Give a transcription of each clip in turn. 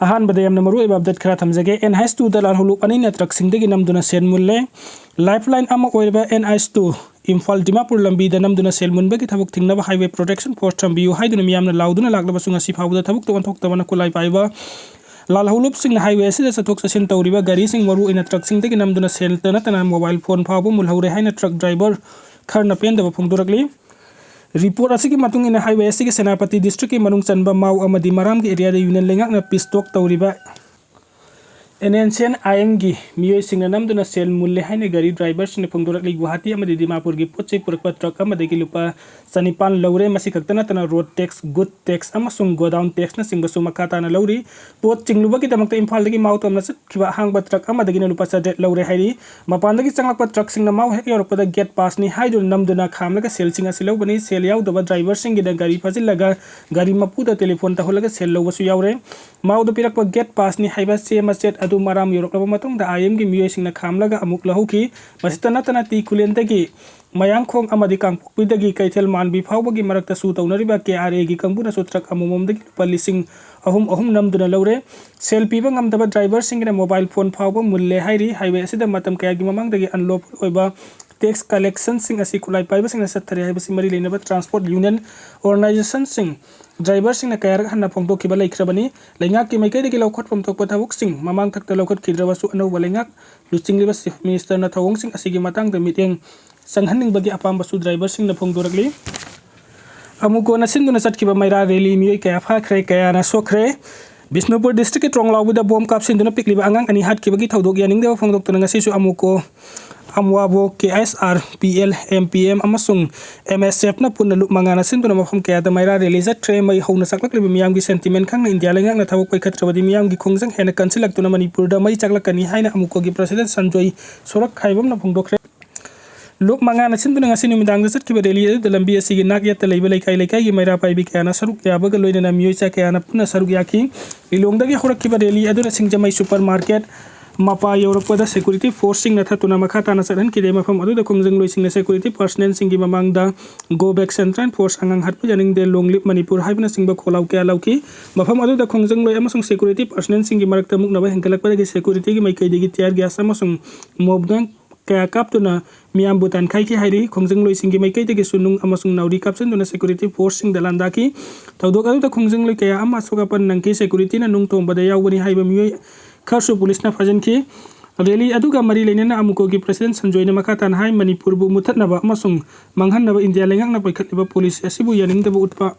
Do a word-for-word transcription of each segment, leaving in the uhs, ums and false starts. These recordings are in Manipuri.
ꯑꯍꯥꯟꯕꯗ ꯌꯥꯝꯅ ꯃꯔꯨꯑꯣꯏꯕ ꯑꯞꯗꯦꯠ ꯈꯔ ꯊꯝꯖꯒꯦ꯫ ꯑꯦꯟ ꯑꯩꯆ ꯇꯨꯗ ꯂꯥꯜꯍꯧꯂꯨꯞ ꯑꯅꯤꯅ ꯇ꯭ꯔꯛꯁꯤꯡꯗꯒꯤ ꯅꯝꯗꯨꯅ ꯁꯦꯜ ꯃꯨꯜꯂꯦ꯫ ꯂꯥꯏꯐꯂꯥꯏꯟ ꯑꯃ ꯑꯣꯏꯔꯤꯕ N H two Imphal Dimapur ꯂꯝꯕꯤꯗ ꯅꯝꯗꯨꯅ ꯁꯦꯜ ꯃꯨꯟꯕꯒꯤ ꯊꯕꯛ ꯊꯤꯡꯅꯕ ꯍꯥꯏꯋꯦ ꯄ꯭ꯔꯣꯇꯦꯛꯁꯟ ꯐꯣꯔꯁ ꯊꯝꯕꯤꯌꯨ ꯍꯥꯏꯗꯨꯅ ꯃꯤꯌꯥꯝꯅ ꯂꯥꯎꯗꯨꯅ ꯂꯥꯛꯂꯕꯁꯨ ꯉꯁꯤ ꯐꯥꯎꯕꯗ ꯊꯕꯛꯇ ꯑꯣꯟꯊꯣꯛꯇꯕꯅ ꯈꯨꯠꯂꯥꯏ ꯄꯥꯏꯕ ꯂꯥꯜꯍꯧꯂꯨꯞꯁꯤꯡꯅ ꯍꯥꯏꯋꯦ ꯑꯁꯤꯗ ꯆꯠꯊꯣꯛ ꯆꯠꯁꯤꯟ ꯇꯧꯔꯤꯕ ꯒꯥꯔꯤꯁꯤꯡ, ꯃꯔꯨꯑꯣꯏꯅ ꯇ꯭ꯔꯛꯁꯤꯡꯗꯒꯤ ꯅꯝꯗꯨꯅ ꯁꯦꯜꯇ ꯅꯠꯇꯅ ꯃꯣꯕꯥꯏꯜ ꯐꯣꯟ ꯐꯥꯎꯕ ꯃꯨꯜꯍꯧꯔꯦ ꯍꯥꯏꯅ ꯇ꯭ꯔꯛ ꯗ꯭ꯔꯥꯏꯚꯔ ꯈꯔꯅ ꯄꯦꯟꯗꯕ ꯐꯣꯡꯗꯣꯔꯛꯂꯤ꯫ ꯔꯤꯄꯣꯔꯠ ꯑꯁꯤꯒꯤ ꯃꯇꯨꯡ ꯏꯟꯅ, ꯍꯥꯏꯋꯦ ꯑꯁꯤꯒꯤ ꯁꯦꯅꯥꯄꯇꯤ ꯗꯤꯁꯇ꯭ꯔꯤꯛꯀꯤ ꯃꯅꯨꯡ ꯆꯟꯕ ꯃꯥꯎ ꯑꯃꯗꯤ ꯃꯔꯥꯝꯒꯤ ꯑꯦꯔꯤꯌꯥꯗ ꯌꯨꯅꯤꯌꯟ ꯂꯩꯉꯥꯛꯅ ꯄꯤꯁ ꯇꯣꯛ ꯇꯧꯔꯤꯕ ꯑꯦꯟ ꯑꯦꯟ ꯁꯤ ꯑꯦꯟ ꯑꯥꯏ ꯑꯦꯝꯒꯤ ꯃꯤꯑꯣꯏꯁꯤꯡꯅ ꯅꯝꯗꯨꯅ ꯁꯦꯜ ꯃꯨꯜꯂꯦ ꯍꯥꯏꯅ ꯒꯥꯔꯤ ꯗ꯭ꯔꯥꯏꯚꯔꯁꯤꯡꯅ ꯐꯣꯡꯗꯣꯔꯛꯂꯤ꯫ ꯒꯨꯋꯥꯍꯥꯇꯤ ꯑꯃꯗꯤ ꯗꯤꯃꯥꯄꯨꯔꯒꯤ ꯄꯣꯠ ꯆꯩ ꯄꯨꯔꯛꯄ ꯇ꯭ꯔꯛ ꯑꯃꯗꯒꯤ ꯂꯨꯄꯥ ꯆꯅꯤꯄꯥꯟ ꯂꯧꯔꯦ꯫ ꯃꯁꯤ ꯈꯛꯇ ꯅꯠꯇꯅ ꯔꯣꯗ ꯇꯦꯛꯁ, ꯒꯨꯗ ꯇꯦꯛꯁ ꯑꯃꯁꯨꯡ ꯒꯣꯗꯥꯎꯟ ꯇꯦꯛꯁꯅꯆꯤꯡꯕꯁꯨ ꯃꯈꯥ ꯇꯥꯅ ꯂꯧꯔꯤ꯫ ꯄꯣꯠ ꯆꯤꯡꯂꯨꯕꯒꯤꯗꯃꯛꯇ ꯏꯝꯐꯥꯜꯗꯒꯤ ꯃꯥꯎ ꯇꯝꯅ ꯆꯠꯈꯤꯕ ꯑꯍꯥꯡꯕ ꯇ꯭ꯔꯛ ꯑꯃꯗꯒꯤꯅ ꯂꯨꯄꯥ ꯆꯥꯇ꯭ꯔꯦꯠ ꯂꯧꯔꯦ ꯍꯥꯏꯔꯤ꯫ ꯃꯄꯥꯟꯗꯒꯤ ꯆꯪꯂꯛꯄ ꯇ꯭ꯔꯛꯁꯤꯡꯅ ꯃꯥꯎ ꯍꯦꯛ ꯌꯧꯔꯛꯄꯗ ꯒꯦꯠ ꯄꯥꯁꯅꯤ ꯍꯥꯏꯗꯨꯅ ꯅꯝꯗꯨꯅ ꯈꯥꯝꯂꯒ ꯁꯦꯜꯁꯤꯡ ꯑꯁꯤ ꯂꯧꯕꯅꯤ꯫ ꯁꯦꯜ ꯌꯥꯎꯗꯕ ꯗ꯭ꯔꯥꯏꯚꯔꯁꯤꯡꯒꯤꯅ ꯒꯥꯔꯤ ꯐꯥꯖꯤꯜꯂꯒ ꯒꯥꯔꯤ ꯃꯄꯨꯗ ꯇꯦꯂꯤꯐꯣꯟ ꯇꯧꯍꯜꯂꯒ ꯁꯦꯜ ꯂꯧꯕꯁꯨ ꯌꯥꯎꯔꯦ꯫ ꯃꯥꯎꯗ ꯄꯤꯔꯛꯄ ꯒꯦꯠ ꯄꯥꯁꯅꯤ ꯍꯥꯏꯕ ꯆꯦ ꯃꯆꯦꯠ ꯑꯗꯨ ꯃꯔꯥꯝ ꯌꯧꯔꯛꯂꯕ ꯃꯇꯨꯡꯗ ꯑꯥꯏ ꯑꯦꯝꯒꯤ ꯃꯤꯑꯣꯏꯁꯤꯡꯅ ꯈꯥꯝꯂꯒ ꯑꯃꯨꯛ ꯂꯧꯍꯧꯈꯤ꯫ ꯃꯁꯤꯇ ꯅꯠꯇꯅ ꯇꯤ ꯈꯨꯂꯦꯟꯗꯒꯤ ꯃꯌꯥꯡꯈꯣꯡ ꯑꯃꯗꯤ ꯀꯥꯡꯄꯣꯛꯄꯤꯗꯒꯤ ꯀꯩꯊꯦꯜ ꯃꯥꯟꯕꯤ ꯐꯥꯎꯕꯒꯤ ꯃꯔꯛꯇ ꯁꯨ ꯇꯧꯅꯔꯤꯕ ꯀꯦ ꯑꯥꯔ ꯑꯦꯒꯤ ꯀꯥꯡꯕꯨꯅꯁꯨ ꯇ꯭ꯔꯛ ꯑꯃꯃꯝꯗꯒꯤ ꯂꯨꯄꯥ ꯂꯤꯁꯤꯡ ꯑꯍꯨꯝ ꯑꯍꯨꯝ ꯅꯝꯗꯨꯅ ꯂꯧꯔꯦ꯫ ꯁꯦꯜ ꯄꯤꯕ ꯉꯝꯗꯕ ꯗ꯭ꯔꯥꯏꯚꯔꯁꯤꯡꯒꯤꯅ ꯃꯣꯕꯥꯏꯜ ꯐꯣꯟ ꯐꯥꯎꯕ ꯃꯨꯜꯂꯦ ꯍꯥꯏꯔꯤ꯫ ꯍꯥꯏꯋꯦ ꯑꯁꯤꯗ ꯃꯇꯝ ꯀꯌꯥꯒꯤ ꯃꯃꯥꯡꯗꯒꯤ ꯑꯟꯂꯣꯐꯨꯜ ꯑꯣꯏꯕ ꯇꯦꯛꯁ ꯀꯂꯦꯛꯁꯟꯁꯤꯡ ꯑꯁꯤ ꯈꯨꯠꯂꯥꯏ ꯄꯥꯏꯕꯁꯤꯡꯅ ꯆꯠꯊꯔꯦ ꯍꯥꯏꯕꯁꯤ ꯃꯔꯤ ꯂꯩꯅꯕ ꯇ꯭ꯔꯥꯟꯁꯄꯣꯔꯠ ꯌꯨꯅꯤꯌꯟ ꯑꯣꯔꯒꯅꯥꯏꯖꯦꯁꯟꯁꯤꯡ, ꯗ꯭ꯔꯥꯏꯚꯔꯁꯤꯡꯅ ꯀꯌꯥꯔꯛ ꯍꯟꯅ ꯐꯣꯡꯗꯣꯛꯈꯤꯕ ꯂꯩꯈ꯭ꯔꯕꯅꯤ꯫ ꯂꯩꯉꯥꯛꯀꯤ ꯃꯥꯏꯀꯩꯗꯒꯤ ꯂꯧꯈꯠꯐꯝ ꯊꯣꯛꯄ ꯊꯕꯛꯁꯤꯡ ꯃꯃꯥꯡ ꯊꯛꯇ ꯂꯧꯈꯠꯈꯤꯗ꯭ꯔꯕꯁꯨ, ꯑꯅꯧꯕ ꯂꯩꯉꯥꯛ ꯂꯨꯆꯤꯡꯂꯤꯕ ꯆꯤꯐ ꯃꯤꯅꯤꯁꯇꯔꯅ ꯊꯧꯑꯣꯡꯁꯤꯡ ꯑꯁꯤꯒꯤ ꯃꯇꯥꯡꯗ ꯃꯤꯠꯌꯦꯡ ꯆꯪꯍꯟꯅꯤꯡꯕꯒꯤ ꯑꯄꯥꯝꯕꯁꯨ ꯗ꯭ꯔꯥꯏꯚꯔꯁꯤꯡꯅ ꯐꯣꯡꯗꯣꯔꯛꯂꯤ꯫ ꯑꯃꯨꯀꯣꯅ ꯁꯤꯟꯗꯨꯅ ꯆꯠꯈꯤꯕ ꯃꯩꯔꯥ ꯔꯦꯂꯤ ꯃꯤꯑꯣꯏ ꯀꯌꯥ ꯐꯥꯈ꯭ꯔꯦ, ꯀꯌꯥꯅ ꯁꯣꯛꯈ꯭ꯔꯦ꯫ ꯕꯤꯁꯅꯨꯄꯨꯔ ꯗꯤꯁꯇ꯭ꯔꯤꯛꯀꯤ ꯇ꯭ꯔꯣꯡꯂꯥꯎꯕꯤꯗ ꯕꯣꯝ ꯀꯥꯞꯁꯤꯟꯗꯨꯅ ꯄꯤꯛꯂꯤꯕ ꯑꯉꯥꯡ ꯑꯅꯤ ꯍꯥꯠꯈꯤꯕꯒꯤ ꯊꯧꯗꯣꯛ ꯌꯥꯅꯤꯡꯗꯕ ꯐꯣꯡꯗꯣꯛꯇꯨꯅ ꯉꯁꯤꯁꯨ ꯑꯃꯨꯀꯣ ꯑꯃꯋꯥꯕꯣ, K S R, P L, M P M ꯑꯃꯁꯨꯡ ꯑꯦꯝ ꯑꯦꯁ ꯑꯦꯐꯅ ꯄꯨꯟꯅ ꯂꯨꯞ ꯃꯉꯥꯅ ꯁꯤꯟꯗꯨꯅ ꯃꯐꯝ ꯀꯌꯥꯗ ꯃꯩꯔꯥ ꯔꯦꯂꯤ ꯆꯠꯈ꯭ꯔꯦ꯫ ꯃꯩ ꯍꯧꯅ ꯆꯥꯛꯂꯛꯂꯤꯕ ꯃꯤꯌꯥꯝꯒꯤ ꯁꯦꯟꯇꯤꯃꯦꯟ ꯈꯪꯅ ꯏꯟꯗꯤꯌꯥ ꯂꯩꯉꯥꯛꯅ ꯊꯕꯛ ꯄꯥꯏꯈꯠꯇ꯭ꯔꯕꯗꯤ ꯃꯤꯌꯥꯝꯒꯤ ꯈꯣꯡꯖꯪ ꯍꯦꯟꯅ ꯀꯟꯁꯤꯜꯂꯛꯇꯨꯅ ꯃꯅꯤꯄꯨꯔꯗ ꯃꯩ ꯆꯥꯛꯂꯛꯀꯅꯤ ꯍꯥꯏꯅ ꯑꯃꯨꯀꯣꯒꯤ ꯄ꯭ꯔꯁꯤꯗꯦꯟ ꯁꯟꯖꯣꯏ ꯁꯣꯔꯛꯈꯥꯏꯕꯝꯅ ꯐꯣꯡꯗꯣꯛꯈ꯭ꯔꯦ꯫ ꯂꯨꯞ ꯃꯉꯥꯅ ꯁꯤꯟꯗꯨꯅ ꯉꯁꯤ ꯅꯨꯃꯤꯗꯥꯡꯗ ꯆꯠꯈꯤꯕ ꯔꯦꯂꯤ ꯑꯗꯨꯗ ꯂꯝꯕꯤ ꯑꯁꯤꯒꯤ ꯅꯥꯛ ꯌꯦꯠꯇ ꯂꯩꯕ ꯂꯩꯀꯥꯏ ꯂꯩꯀꯥꯏꯒꯤ ꯃꯩꯔꯥ ꯄꯥꯏꯕꯤ ꯀꯌꯥꯅ ꯁꯔꯨꯛ ꯌꯥꯕꯒ ꯂꯣꯏꯅꯅ ꯃꯤꯑꯣꯏ ꯆꯥ ꯀꯌꯥꯅ ꯄꯨꯟꯅ ꯁꯔꯨꯛ ꯌꯥꯈꯤ꯫ ꯂꯤꯂꯣꯡꯗꯒꯤ ꯍꯧꯔꯛꯈꯤꯕ ꯔꯦꯂꯤ ꯑꯗꯨꯅ ꯁꯤꯡꯖꯃꯩ ꯁꯨꯄꯔ ꯃꯥꯔꯀꯦꯠ, ꯃꯄꯥ ꯌꯧꯔꯛꯄꯗ security forceꯁꯤꯡꯅ ꯊꯠꯇꯨꯅ ꯃꯈꯥ ꯇꯥꯅ ꯆꯠꯍꯟꯈꯤꯗꯦ꯫ ꯃꯐꯝ ꯑꯗꯨꯗ ꯈꯣꯡꯖꯪꯂꯣꯏꯁꯤꯡꯅ security personnelꯁꯤꯡꯒꯤ ꯃꯃꯥꯡꯗ "Go back Central Force", "ꯑꯉꯥꯡ ꯍꯥꯠꯄ ꯌꯥꯅꯤꯡꯗꯦ", "Long live Manipur" ꯍꯥꯏꯕꯅꯆꯤꯡꯕ ꯈꯣꯜꯂꯥꯎ ꯀꯌꯥ ꯂꯥꯎꯈꯤ꯫ ꯃꯐꯝ ꯑꯗꯨꯗ ꯈꯣꯡꯖꯪꯂꯣꯏ ꯑꯃꯁꯨꯡ security personnelꯁꯤꯡꯒꯤ ꯃꯔꯛꯇ ꯃꯨꯛꯅꯕ ꯍꯦꯟꯒꯠꯂꯛꯄꯗꯒꯤ securityꯒꯤ ꯃꯥꯏꯀꯩꯗꯒꯤ tear gas ꯑꯃꯁꯨꯡ mop gun ꯀꯌꯥ ꯀꯥꯞꯇꯨꯅ ꯃꯤꯌꯥꯝꯕꯨ ꯇꯥꯟꯈꯥꯏꯈꯤ ꯍꯥꯏꯔꯤ꯫ ꯈꯣꯡꯖꯪꯂꯣꯏꯁꯤꯡꯒꯤ ꯃꯥꯏꯀꯩꯗꯒꯤꯁꯨ ꯅꯨꯡ ꯑꯃꯁꯨꯡ ꯅꯥꯎꯔꯤ ꯀꯥꯞꯁꯤꯟꯗꯨꯅ security forceꯁꯤꯡꯗ ꯂꯥꯟꯗꯥꯈꯤ꯫ ꯊꯧꯗꯣꯛ ꯑꯗꯨꯗ ꯈꯣꯡꯖꯪꯂꯣꯏ ꯀꯌꯥ ꯑꯃ ꯑꯁꯣꯛ ꯑꯄꯟ ꯅꯪꯈꯤ꯫ Securityꯅ ꯅꯨꯡ ꯊꯣꯡꯕꯗ ꯌꯥꯎꯕꯅꯤ ꯍꯥꯏꯕ ꯃꯤꯑꯣꯏ ꯈꯔꯁꯨ ꯄꯨꯂꯤꯁꯅ ꯐꯥꯖꯤꯟꯈꯤ꯫ Rally ꯑꯗꯨꯒ ꯃꯔꯤ ꯂꯩꯅꯅ ꯑꯃꯨꯀꯣꯒꯤ president ꯁꯟꯖꯣꯏꯅ ꯃꯈꯥ ꯇꯥꯅ ꯍꯥꯏ, ꯃꯅꯤꯄꯨꯔꯕꯨ ꯃꯨꯠꯊꯠꯅꯕ ꯑꯃꯁꯨꯡ ꯃꯥꯡꯍꯟꯅꯕ ꯏꯟꯗꯤꯌꯥ ꯂꯩꯉꯥꯛꯅ ꯄꯥꯏꯈꯠꯂꯤꯕ policy ꯑꯁꯤꯕꯨ ꯌꯥꯅꯤꯡꯗꯕ ꯎꯠꯄ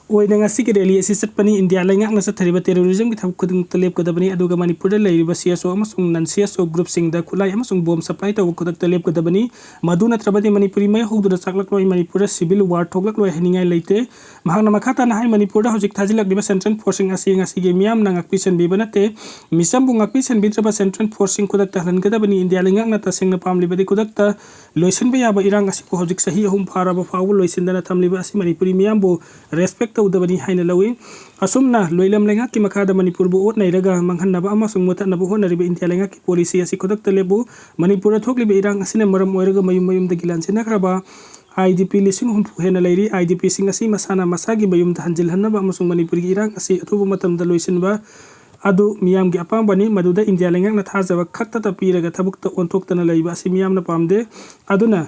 ꯑꯣꯏꯅ ꯉꯁꯤꯒꯤ rally ꯑꯁꯤ ꯆꯠꯄꯅꯤ꯫ ꯏꯟꯗꯤꯌꯥ ꯂꯩꯉꯥꯛꯅ ꯆꯠꯊꯔꯤꯕ terrorismꯒꯤ ꯊꯕꯛ ꯈꯨꯗꯤꯡꯃꯛꯇ ꯂꯦꯞꯀꯗꯕꯅꯤ, ꯑꯗꯨꯒ ꯃꯅꯤꯄꯨꯔꯗ ꯂꯩꯔꯤꯕ CSO ꯑꯃꯁꯨꯡ non CSO groupꯁꯤꯡꯗ ꯈꯨꯠꯂꯥꯏ ꯑꯃꯁꯨꯡ bomb supply ꯇꯧꯕ ꯈꯨꯗꯛꯇ ꯂꯦꯞꯀꯗꯕꯅꯤ꯫ ꯃꯗꯨ ꯅꯠꯇ꯭ꯔꯕꯗꯤ ꯃꯅꯤꯄꯨꯔꯤ ꯃꯩ ꯍꯧꯗꯨꯅ ꯆꯥꯛꯂꯛꯂꯣꯏ, ꯃꯅꯤꯄꯨꯔꯗ civil war ꯊꯣꯛꯂꯛꯂꯣꯏ ꯍꯥꯏꯅꯤꯡꯉꯥꯏ ꯂꯩꯇꯦ꯫ ꯃꯍꯥꯛꯅ ꯃꯈꯥ ꯇꯥꯅ ꯍꯥꯏ, ꯃꯅꯤꯄꯨꯔꯗ ꯍꯧꯖꯤꯛ ꯊꯥꯖꯤꯜꯂꯛꯂꯤꯕ central forceꯁꯤꯡ ꯑꯁꯤ ꯉꯁꯤꯒꯤ ꯃꯤꯌꯥꯝꯅ ꯉꯥꯛꯄꯤ ꯁꯦꯟꯕꯤꯕ ꯅꯠꯇꯦ꯫ ꯃꯤꯆꯝꯕꯨ ꯉꯥꯛꯄꯤ ꯁꯦꯟꯕꯤꯗ꯭ꯔꯕ central forceꯁꯤꯡ ꯈꯨꯗꯛꯇ ꯍꯜꯍꯟꯒꯗꯕꯅꯤ꯫ ꯏꯟꯗꯤꯌꯥ ꯂꯩꯉꯥꯛꯅ ꯇꯁꯦꯡꯅ ꯄꯥꯝꯂꯤꯕꯗꯤ ꯈꯨꯗꯛꯇ ꯂꯣꯏꯁꯤꯟꯕ ꯌꯥꯕ ꯏꯔꯥꯡ ꯑꯁꯤꯕꯨ ꯍꯧꯖꯤꯛ ꯆꯍꯤ ꯑꯍꯨꯝ ꯐꯥꯔꯕ ꯐꯥꯎꯕ ꯂꯣꯏꯁꯤꯟꯗꯅ ꯊꯝꯂꯤꯕ ꯑꯁꯤ ꯃꯅꯤꯄꯨꯔꯤ ꯃꯤꯌꯥꯝꯕꯨ respect ꯇꯧꯗꯕꯅꯤ ꯍꯥꯏꯅ ꯂꯧꯏ꯫ ꯑꯁꯨꯝꯅ ꯂꯣꯏꯂꯝ ꯂꯩꯉꯥꯛꯀꯤ ꯃꯈꯥꯗ ꯃꯅꯤꯄꯨꯔꯕꯨ ꯑꯣꯠ ꯅꯩꯔꯒ ꯃꯥꯡꯍꯟꯅꯕ ꯑꯃꯁꯨꯡ ꯃꯨꯠꯊꯠꯅꯕ ꯍꯣꯠꯅꯔꯤꯕ ꯏꯟꯗꯤꯌꯥ ꯂꯩꯉꯥꯛꯀꯤ policy ꯑꯁꯤ ꯈꯨꯗꯛꯇ ꯂꯦꯞꯄꯨ꯫ ꯃꯅꯤꯄꯨꯔꯗ ꯊꯣꯛꯂꯤꯕ ꯏꯔꯥꯡ ꯑꯁꯤꯅ ꯃꯔꯝ ꯑꯣꯏꯔꯒ ꯃꯌꯨꯝ ꯃꯌꯨꯝꯗꯒꯤ ꯂꯥꯟꯖꯦꯟꯅꯈ꯭ꯔꯕ IDP ꯂꯤꯁꯤꯡ ꯍꯨꯝꯐꯨ ꯍꯦꯟꯅ ꯂꯩꯔꯤ꯫ IDPꯁꯤꯡ ꯑꯁꯤ ꯃꯁꯥꯅ ꯃꯁꯥꯒꯤ ꯃꯌꯨꯝꯗ ꯍꯟꯖꯤꯜꯍꯟꯅꯕ ꯑꯃꯁꯨꯡ ꯃꯅꯤꯄꯨꯔꯒꯤ ꯏꯔꯥꯡ ꯑꯁꯤ ꯑꯊꯨꯕ ꯃꯇꯝꯗ ꯂꯣꯏꯁꯤꯟꯕ ꯑꯗꯨ ꯃꯤꯌꯥꯝꯒꯤ ꯑꯄꯥꯝꯕꯅꯤ꯫ ꯃꯗꯨꯗ ꯏꯟꯗꯤꯌꯥ ꯂꯩꯉꯥꯛꯅ ꯊꯥꯖꯕ ꯈꯛꯇꯗ ꯄꯤꯔꯒ ꯊꯕꯛꯇ ꯑꯣꯟꯊꯣꯛꯇꯅ ꯂꯩꯕ ꯑꯁꯤ ꯃꯤꯌꯥꯝꯅ ꯄꯥꯝꯗꯦ꯫ ꯑꯗꯨꯅ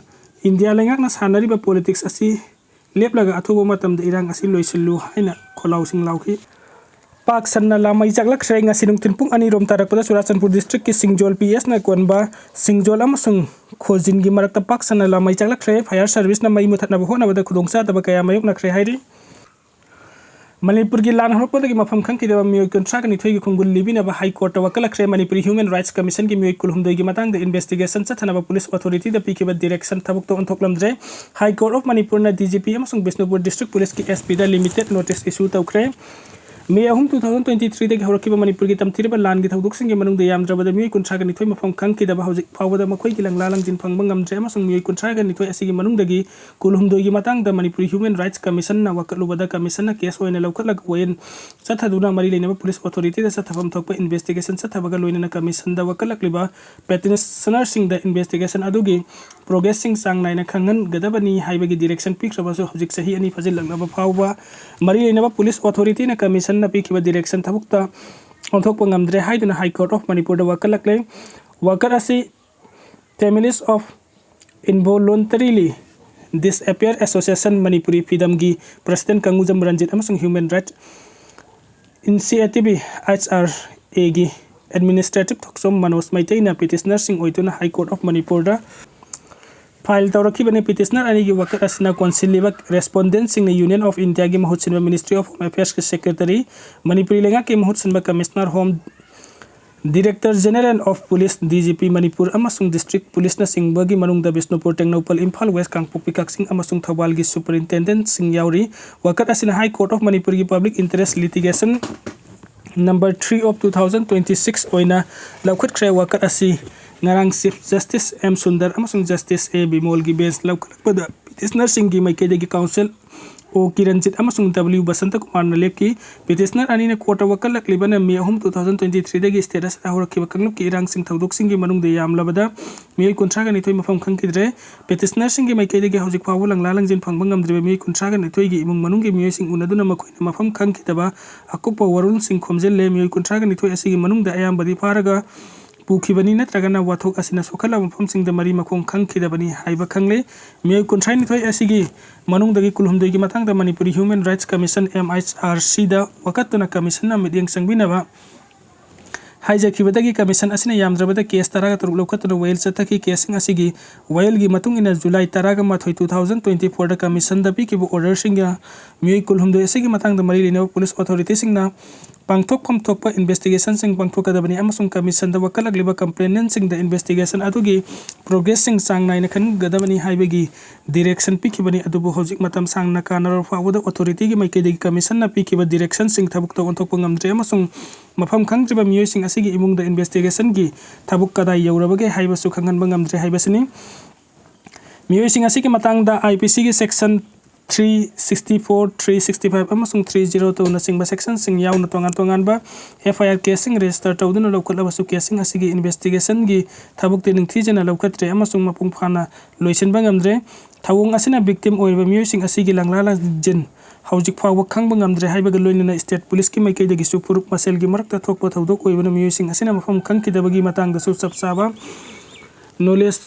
ꯏꯟꯗꯤꯌꯥ ꯂꯩꯉꯥꯛꯅ ꯁꯥꯟꯅꯔꯤꯕ politics ꯑꯁꯤ ꯂꯦꯞꯂꯒ ꯑꯊꯨꯕ ꯃꯇꯝꯗ ꯏꯔꯥꯡ ꯑꯁꯤ ꯂꯣꯏꯁꯤꯜꯂꯨ ꯍꯥꯏꯅ ꯈꯣꯜꯂꯥꯎꯁꯤꯡ ꯂꯥꯎꯈꯤ꯫ ꯄꯥꯛ ꯁꯟꯅ ꯂꯥꯃꯩ ꯆꯥꯛꯂꯛꯈ꯭ꯔꯦ꯫ ꯉꯁꯤ ꯅꯨꯡꯊꯤꯜ ꯄꯨꯡ ꯑꯅꯤ ꯔꯣꯝ ꯇꯥꯔꯛꯄꯗ ꯆꯨꯔꯥꯆꯥꯟꯄꯨꯔ districtꯀꯤ ꯁꯤꯡꯖꯣꯜ PSꯅ ꯀꯣꯟꯕ ꯁꯤꯡꯖꯣꯜ ꯑꯃꯁꯨꯡ ꯈꯣꯖꯤꯟꯒꯤ ꯃꯔꯛꯇ ꯄꯥꯛ ꯁꯟꯅ ꯂꯥꯃꯩ ꯆꯥꯛꯂꯛꯈ꯭ꯔꯦ꯫ Fire serviceꯅ ꯃꯩ ꯃꯨꯊꯠꯅꯕ ꯍꯣꯠꯅꯕꯗ ꯈꯨꯗꯣꯡꯆꯥꯗꯕ ꯀꯌꯥ ꯃꯥꯌꯣꯛꯅꯈ꯭ꯔꯦ ꯍꯥꯏꯔꯤ꯫ ꯃꯅꯤꯄꯨꯔꯒꯤ ꯂꯥꯟ ꯍꯧꯔꯛꯄꯗꯒꯤ ꯃꯐꯝ ꯈꯪꯈꯤꯗꯕ ꯃꯤꯑꯣꯏ ꯀꯨꯟꯊ꯭ꯔꯥꯒ ꯅꯤꯊꯣꯏꯒꯤ ꯈꯣꯡꯒꯨꯜ ꯂꯤꯕꯤꯅꯕ High Courtꯇ ꯋꯥꯀꯠꯂꯛꯈ꯭ꯔꯦ꯫ ꯃꯅꯤꯄꯨꯔꯤ Human Rights Commissionꯒꯤ ꯃꯤꯑꯣꯏ ꯀꯨꯜꯍꯨꯝꯗꯣꯏꯒꯤ ꯃꯇꯥꯡꯗ investigation ꯆꯠꯊꯅꯕ police authorityꯗ ꯄꯤꯈꯤꯕ direction ꯊꯕꯛꯇ ꯑꯣꯟꯊꯣꯛꯂꯝꯗ꯭ꯔꯦ꯫ High Court of Manipurꯅ DGP ꯑꯃꯁꯨꯡ Bishnupur district policeꯀꯤ SPꯗ limited notice issue ꯇꯧꯈ꯭ꯔꯦ꯫ ꯃꯦ ꯑꯍꯨꯝ, two thousand twenty three ꯗꯒꯤ ꯍꯧꯔꯛꯈꯤꯕ ꯃꯅꯤꯄꯨꯔꯒꯤ ꯇꯝꯊꯤꯔꯕ ꯂꯥꯟꯒꯤ ꯊꯧꯗꯣꯛꯁꯤꯡꯒꯤ ꯃꯅꯨꯡꯗ ꯌꯥꯝꯗ꯭ꯔꯕꯗ ꯃꯤꯑꯣꯏ ꯀꯨꯟꯊ꯭ꯔꯥꯒ ꯅꯤꯊꯣꯏ ꯃꯐꯝ ꯈꯪꯈꯤꯗꯕ ꯍꯧꯖꯤꯛ ꯐꯥꯎꯕꯗ ꯃꯈꯣꯏꯒꯤ ꯂꯪꯂꯥ ꯂꯪꯖꯤꯟ ꯐꯪꯕ ꯉꯝꯗ꯭ꯔꯦ ꯑꯃꯁꯨꯡ ꯃꯤꯑꯣꯏ ꯀꯨꯟꯊ꯭ꯔꯥꯒ ꯅꯤꯊꯣꯏ ꯑꯁꯤꯒꯤ ꯃꯅꯨꯡꯗꯒꯤ ꯀꯨꯟꯍꯨꯝꯗꯣꯏꯒꯤ ꯃꯇꯥꯡꯗ ꯃꯅꯤꯄꯨꯔꯤ Human Rights Commissionꯅ ꯋꯥꯀꯠꯂꯨꯕꯗ Commissionꯅ case ꯑꯣꯏꯅ ꯂꯧꯈꯠꯂꯒ ꯋꯥꯌꯦꯜ ꯆꯠꯊꯗꯨꯅ ꯃꯔꯤ ꯂꯩꯅꯕ police authorityꯗ ꯆꯠꯊꯐꯝ ꯊꯣꯛꯄ investigationꯆꯠꯊꯕꯒ ꯂꯣꯏꯅꯅ Commissionꯗ ꯋꯥꯀꯠꯂꯛꯂꯤꯕ petitionerꯁꯤꯡꯗ investigation ꯑꯗꯨꯒꯤ progressꯁꯤꯡ ꯆꯥꯡ ꯅꯥꯏꯅ ꯈꯪꯍꯟꯒꯗꯕꯅꯤ ꯍꯥꯏꯕꯒꯤ direction ꯄꯤꯈ꯭ꯔꯕꯁꯨ ꯍꯧꯖꯤꯛ ꯆꯍꯤ ꯑꯅꯤ ꯐꯥꯖꯤꯜꯂꯛꯂꯕ ꯐꯥꯎꯕ ꯃꯔꯤ ꯂꯩꯅꯕ police authorityꯅ Commissionꯅ ꯄꯤꯈꯤꯕ direction ꯊꯕꯛꯇ ꯑꯣꯟꯊꯣꯛꯄ ꯉꯝꯗ꯭ꯔꯦ ꯍꯥꯏꯗꯨꯅ High Court of Manipurꯗ ꯋꯥꯀꯠꯂꯛꯂꯦ꯫ ꯋꯥꯀꯠ ꯑꯁꯤ Families of Involuntarily Disappear Association Manipuri ꯐꯤꯗꯝꯒꯤ president ꯀꯪꯒꯨꯖꯝ Ranjit ꯑꯃꯁꯨꯡ Human Rights Initiative, HRAꯒꯤ administrative ꯊꯣꯛꯆꯣꯝ ꯃꯅꯣꯖ ꯃꯩꯇꯩꯅ petitionerꯁꯤꯡ ꯑꯣꯏꯗꯨꯅ High Court of Manipurꯗ file ꯇꯧꯔꯛꯈꯤꯕꯅꯤ꯫ Petitioner ꯑꯅꯤꯒꯤ ꯋꯥꯀꯠ ꯑꯁꯤꯅ ꯀꯣꯟꯁꯤꯜꯂꯤꯕ respondentꯁꯤꯡꯅ Union of Indiaꯒꯤ ꯃꯍꯨꯠ ꯁꯤꯟꯕ Ministry of Home Affairsꯀꯤ secretary, Manipuri ꯂꯩꯉꯥꯛꯀꯤ ꯃꯍꯨꯠ ꯁꯤꯟꯕ Commissioner Home, Director General of Police, DGP Manipur ꯑꯃꯁꯨꯡ district policeꯅꯆꯤꯡꯕꯒꯤ ꯃꯅꯨꯡꯗ ꯕꯤꯁꯅꯨꯄꯨꯔ, ꯇꯦꯡꯅꯧꯄꯜ, ꯏꯝꯐꯥꯜ West, ꯀꯥꯡꯄꯣꯛꯄꯤ, ꯀꯛꯆꯤꯡ ꯑꯃꯁꯨꯡ ꯊꯧꯕꯥꯜꯒꯤ superintendentꯁꯤꯡ ꯌꯥꯎꯔꯤ꯫ ꯋꯥꯀꯠ ꯑꯁꯤꯅ High Court of Manipurꯒꯤ Public Interest Litigation number three of two thousand twenty six ꯑꯣꯏꯅ ꯂꯧꯈꯠꯈ꯭ꯔꯦ꯫ ꯋꯥꯀꯠ ꯑꯁꯤ ꯉꯔꯥꯡ Chief Justice M ꯁꯨꯟꯗꯔ ꯑꯃꯁꯨꯡ Justice A ꯕꯤꯃꯣꯜꯒꯤ bench ꯂꯧꯈꯠꯂꯛꯄꯗ petitionerꯁꯤꯡꯒꯤ ꯃꯥꯏꯀꯩꯗꯒꯤ counsel O ꯀꯤꯔꯟꯖꯤꯠ ꯑꯃꯁꯨꯡ W ꯕꯁꯟꯇ ꯀꯨꯃꯥꯔꯅ ꯂꯦꯞꯈꯤ꯫ Petitioner ꯑꯅꯤꯅ courtꯇ ꯋꯥꯀꯠꯂꯛꯂꯤꯕꯅ ꯃꯦ ꯑꯍꯨꯝ, two thousand twenty threeꯗꯒꯤ state ꯑꯁꯤꯗ ꯍꯧꯔꯛꯈꯤꯕ ꯀꯥꯡꯂꯨꯞꯀꯤ ꯏꯔꯥꯡꯁꯤꯡ ꯊꯧꯗꯣꯛꯁꯤꯡꯒꯤ ꯃꯅꯨꯡꯗ ꯌꯥꯝꯂꯕꯗ ꯃꯤꯑꯣꯏ ꯀꯨꯟꯊ꯭ꯔꯥꯒ ꯅꯤꯊꯣꯏ ꯃꯐꯝ ꯈꯪꯈꯤꯗ꯭ꯔꯦ꯫ Petitionerꯁꯤꯡꯒꯤ ꯃꯥꯏꯀꯩꯗꯒꯤ ꯍꯧꯖꯤꯛ ꯐꯥꯎꯕ ꯂꯪꯂꯥ ꯂꯪꯖꯤꯟ ꯐꯪꯕ ꯉꯝꯗ꯭ꯔꯤꯕ ꯃꯤꯑꯣꯏ ꯀꯨꯟꯊ꯭ꯔꯥꯒ ꯅꯤꯊꯣꯏꯒꯤ ꯏꯃꯨꯡ ꯃꯅꯨꯡꯒꯤ ꯃꯤꯑꯣꯏꯁꯤꯡ ꯎꯅꯗꯨꯅ ꯃꯈꯣꯏꯅ ꯃꯐꯝ ꯈꯪꯈꯤꯗꯕ ꯑꯀꯨꯞꯄ ꯋꯥꯔꯣꯜꯁꯤꯡ ꯈꯣꯝꯖꯤꯜꯂꯦ꯫ ꯃꯤꯑꯣꯏ ꯀꯨꯟꯊ꯭ꯔꯥꯒ ꯅꯤꯊꯣꯏ ꯑꯁꯤꯒꯤ ꯃꯅꯨꯡꯗ ꯑꯌꯥꯝꯕꯗꯤ ꯐꯥꯔꯒ ꯄꯨꯈꯤꯕꯅꯤ ꯅꯠꯇ꯭ꯔꯒꯅ ꯋꯥꯊꯣꯛ ꯑꯁꯤꯅ ꯁꯣꯛꯍꯜꯂꯕ ꯃꯐꯝꯁꯤꯡꯗ ꯃꯔꯤ ꯃꯈꯣꯡ ꯈꯪꯈꯤꯗꯕꯅꯤ ꯍꯥꯏꯕ ꯈꯪꯂꯦ꯫ ꯃꯤꯑꯣꯏ ꯀꯨꯟꯊ꯭ꯔꯥꯅꯤꯊꯣꯏ ꯑꯁꯤꯒꯤ ꯃꯅꯨꯡꯗꯒꯤ ꯀꯨꯟꯍꯨꯝꯗꯣꯏꯒꯤ ꯃꯇꯥꯡꯗ ꯃꯅꯤꯄꯨꯔꯤ Human Rights Commission, MHRCꯗ ꯋꯥꯀꯠꯇꯨꯅ Commissionꯅ ꯃꯤꯠꯌꯦꯡ ꯆꯪꯕꯤꯅꯕ ꯍꯥꯏꯖꯈꯤꯕꯗꯒꯤ Commission ꯑꯁꯤꯅ ꯌꯥꯝꯗ꯭ꯔꯕꯗ case ꯇꯔꯥꯒ ꯇꯔꯨꯛ ꯂꯧꯈꯠꯇꯨꯅ ꯋꯥꯌꯦꯜ ꯆꯠꯊꯈꯤ꯫ Caseꯁꯤꯡ ꯑꯁꯤꯒꯤ ꯋꯥꯌꯦꯜꯒꯤ ꯃꯇꯨꯡ ꯏꯟꯅ July ꯇꯔꯥꯒ ꯃꯥꯊꯣꯏ, two thousand twenty fourꯗ Commissionꯗ ꯄꯤꯈꯤꯕ orderꯁꯤꯡꯒ ꯃꯤꯑꯣꯏ ꯀꯨꯟꯍꯨꯝꯗꯣꯏ ꯑꯁꯤꯒꯤ ꯃꯇꯥꯡꯗ ꯃꯔꯤ ꯂꯩꯅꯕ police authorityꯁꯤꯡꯅ ꯄꯥꯡꯊꯣꯛꯐꯝ ꯊꯣꯛꯄ investigationꯁꯤꯡ ꯄꯥꯡꯊꯣꯛꯀꯗꯕꯅꯤ ꯑꯃꯁꯨꯡ commissionꯗ ꯋꯥꯀꯠꯂꯛꯂꯤꯕ complainantꯁꯤꯡꯗ investigationꯁꯤꯡ ꯑꯗꯨꯒꯤ progressꯁꯤꯡ ꯆꯥꯡ ꯅꯥꯏꯅ ꯈꯟꯒꯗꯕꯅꯤ ꯍꯥꯏꯕꯒꯤ direction ꯄꯤꯈꯤꯕꯅꯤ꯫ ꯑꯗꯨꯕꯨ ꯍꯧꯖꯤꯛ ꯃꯇꯝ ꯁꯥꯡꯅ ꯀꯥꯟꯅꯔꯕ ꯐꯥꯎꯕꯗ authorityꯒꯤ ꯃꯥꯏꯀꯩꯗꯒꯤ commissionꯅ ꯄꯤꯈꯤꯕ directionꯁꯤꯡ ꯊꯕꯛꯇ ꯑꯣꯟꯊꯣꯛꯄ ꯉꯝꯗ꯭ꯔꯦ ꯑꯃꯁꯨꯡ ꯃꯐꯝ ꯈꯪꯗ꯭ꯔꯤꯕ ꯃꯤꯑꯣꯏꯁꯤꯡ ꯑꯁꯤꯒꯤ ꯏꯃꯨꯡꯗ investigationꯒꯤ ꯊꯕꯛ ꯀꯗꯥꯏ ꯌꯧꯔꯕꯒꯦ ꯍꯥꯏꯕꯁꯨ ꯈꯪꯍꯟꯕ ꯉꯝꯗ꯭ꯔꯦ ꯍꯥꯏꯕꯁꯤꯅꯤ꯫ ꯃꯤꯑꯣꯏꯁꯤꯡ ꯑꯁꯤꯒꯤ ꯃꯇꯥꯡꯗ IPCꯒꯤ section three sixty four, three sixty five ꯑꯃꯁꯨꯡ three zero twoꯅꯆꯤꯡꯕ sectionꯁꯤꯡ ꯌꯥꯎꯅ ꯇꯣꯉꯥꯟ ꯇꯣꯉꯥꯟꯕ FIR caseꯁꯤꯡ register ꯇꯧꯗꯨꯅ ꯂꯧꯈꯠꯂꯕꯁꯨ caseꯁꯤꯡ ꯑꯁꯤꯒꯤ investigationꯒꯤ ꯊꯕꯛꯇꯤ ꯅꯤꯡꯊꯤꯖꯅ ꯂꯧꯈꯠꯇ꯭ꯔꯦ ꯑꯃꯁꯨꯡ ꯃꯄꯨꯡ ꯐꯥꯅ ꯂꯣꯏꯁꯤꯟꯕ ꯉꯝꯗ꯭ꯔꯦ꯫ ꯊꯧꯑꯣꯡ ꯑꯁꯤꯅ victim ꯑꯣꯏꯔꯤꯕ ꯃꯤꯑꯣꯏꯁꯤꯡ ꯑꯁꯤꯒꯤ ꯂꯪꯂꯥ ꯂꯪꯖꯤꯟ ꯍꯧꯖꯤꯛ ꯐꯥꯎꯕ ꯈꯪꯕ ꯉꯝꯗ꯭ꯔꯦ ꯍꯥꯏꯕꯒ ꯂꯣꯏꯅꯅ state policeꯀꯤ ꯃꯥꯏꯀꯩꯗꯒꯤꯁꯨ ꯐꯨꯔꯨꯞ ꯃꯁꯦꯜꯒꯤ ꯃꯔꯛꯇ ꯊꯣꯛꯄ ꯊꯧꯗꯣꯛ ꯑꯣꯏꯕꯅ ꯃꯤꯑꯣꯏꯁꯤꯡ ꯑꯁꯤꯅ ꯃꯐꯝ ꯈꯪꯈꯤꯗꯕꯒꯤ ꯃꯇꯥꯡꯗꯁꯨ ꯆꯞ ꯆꯥꯕ knowledge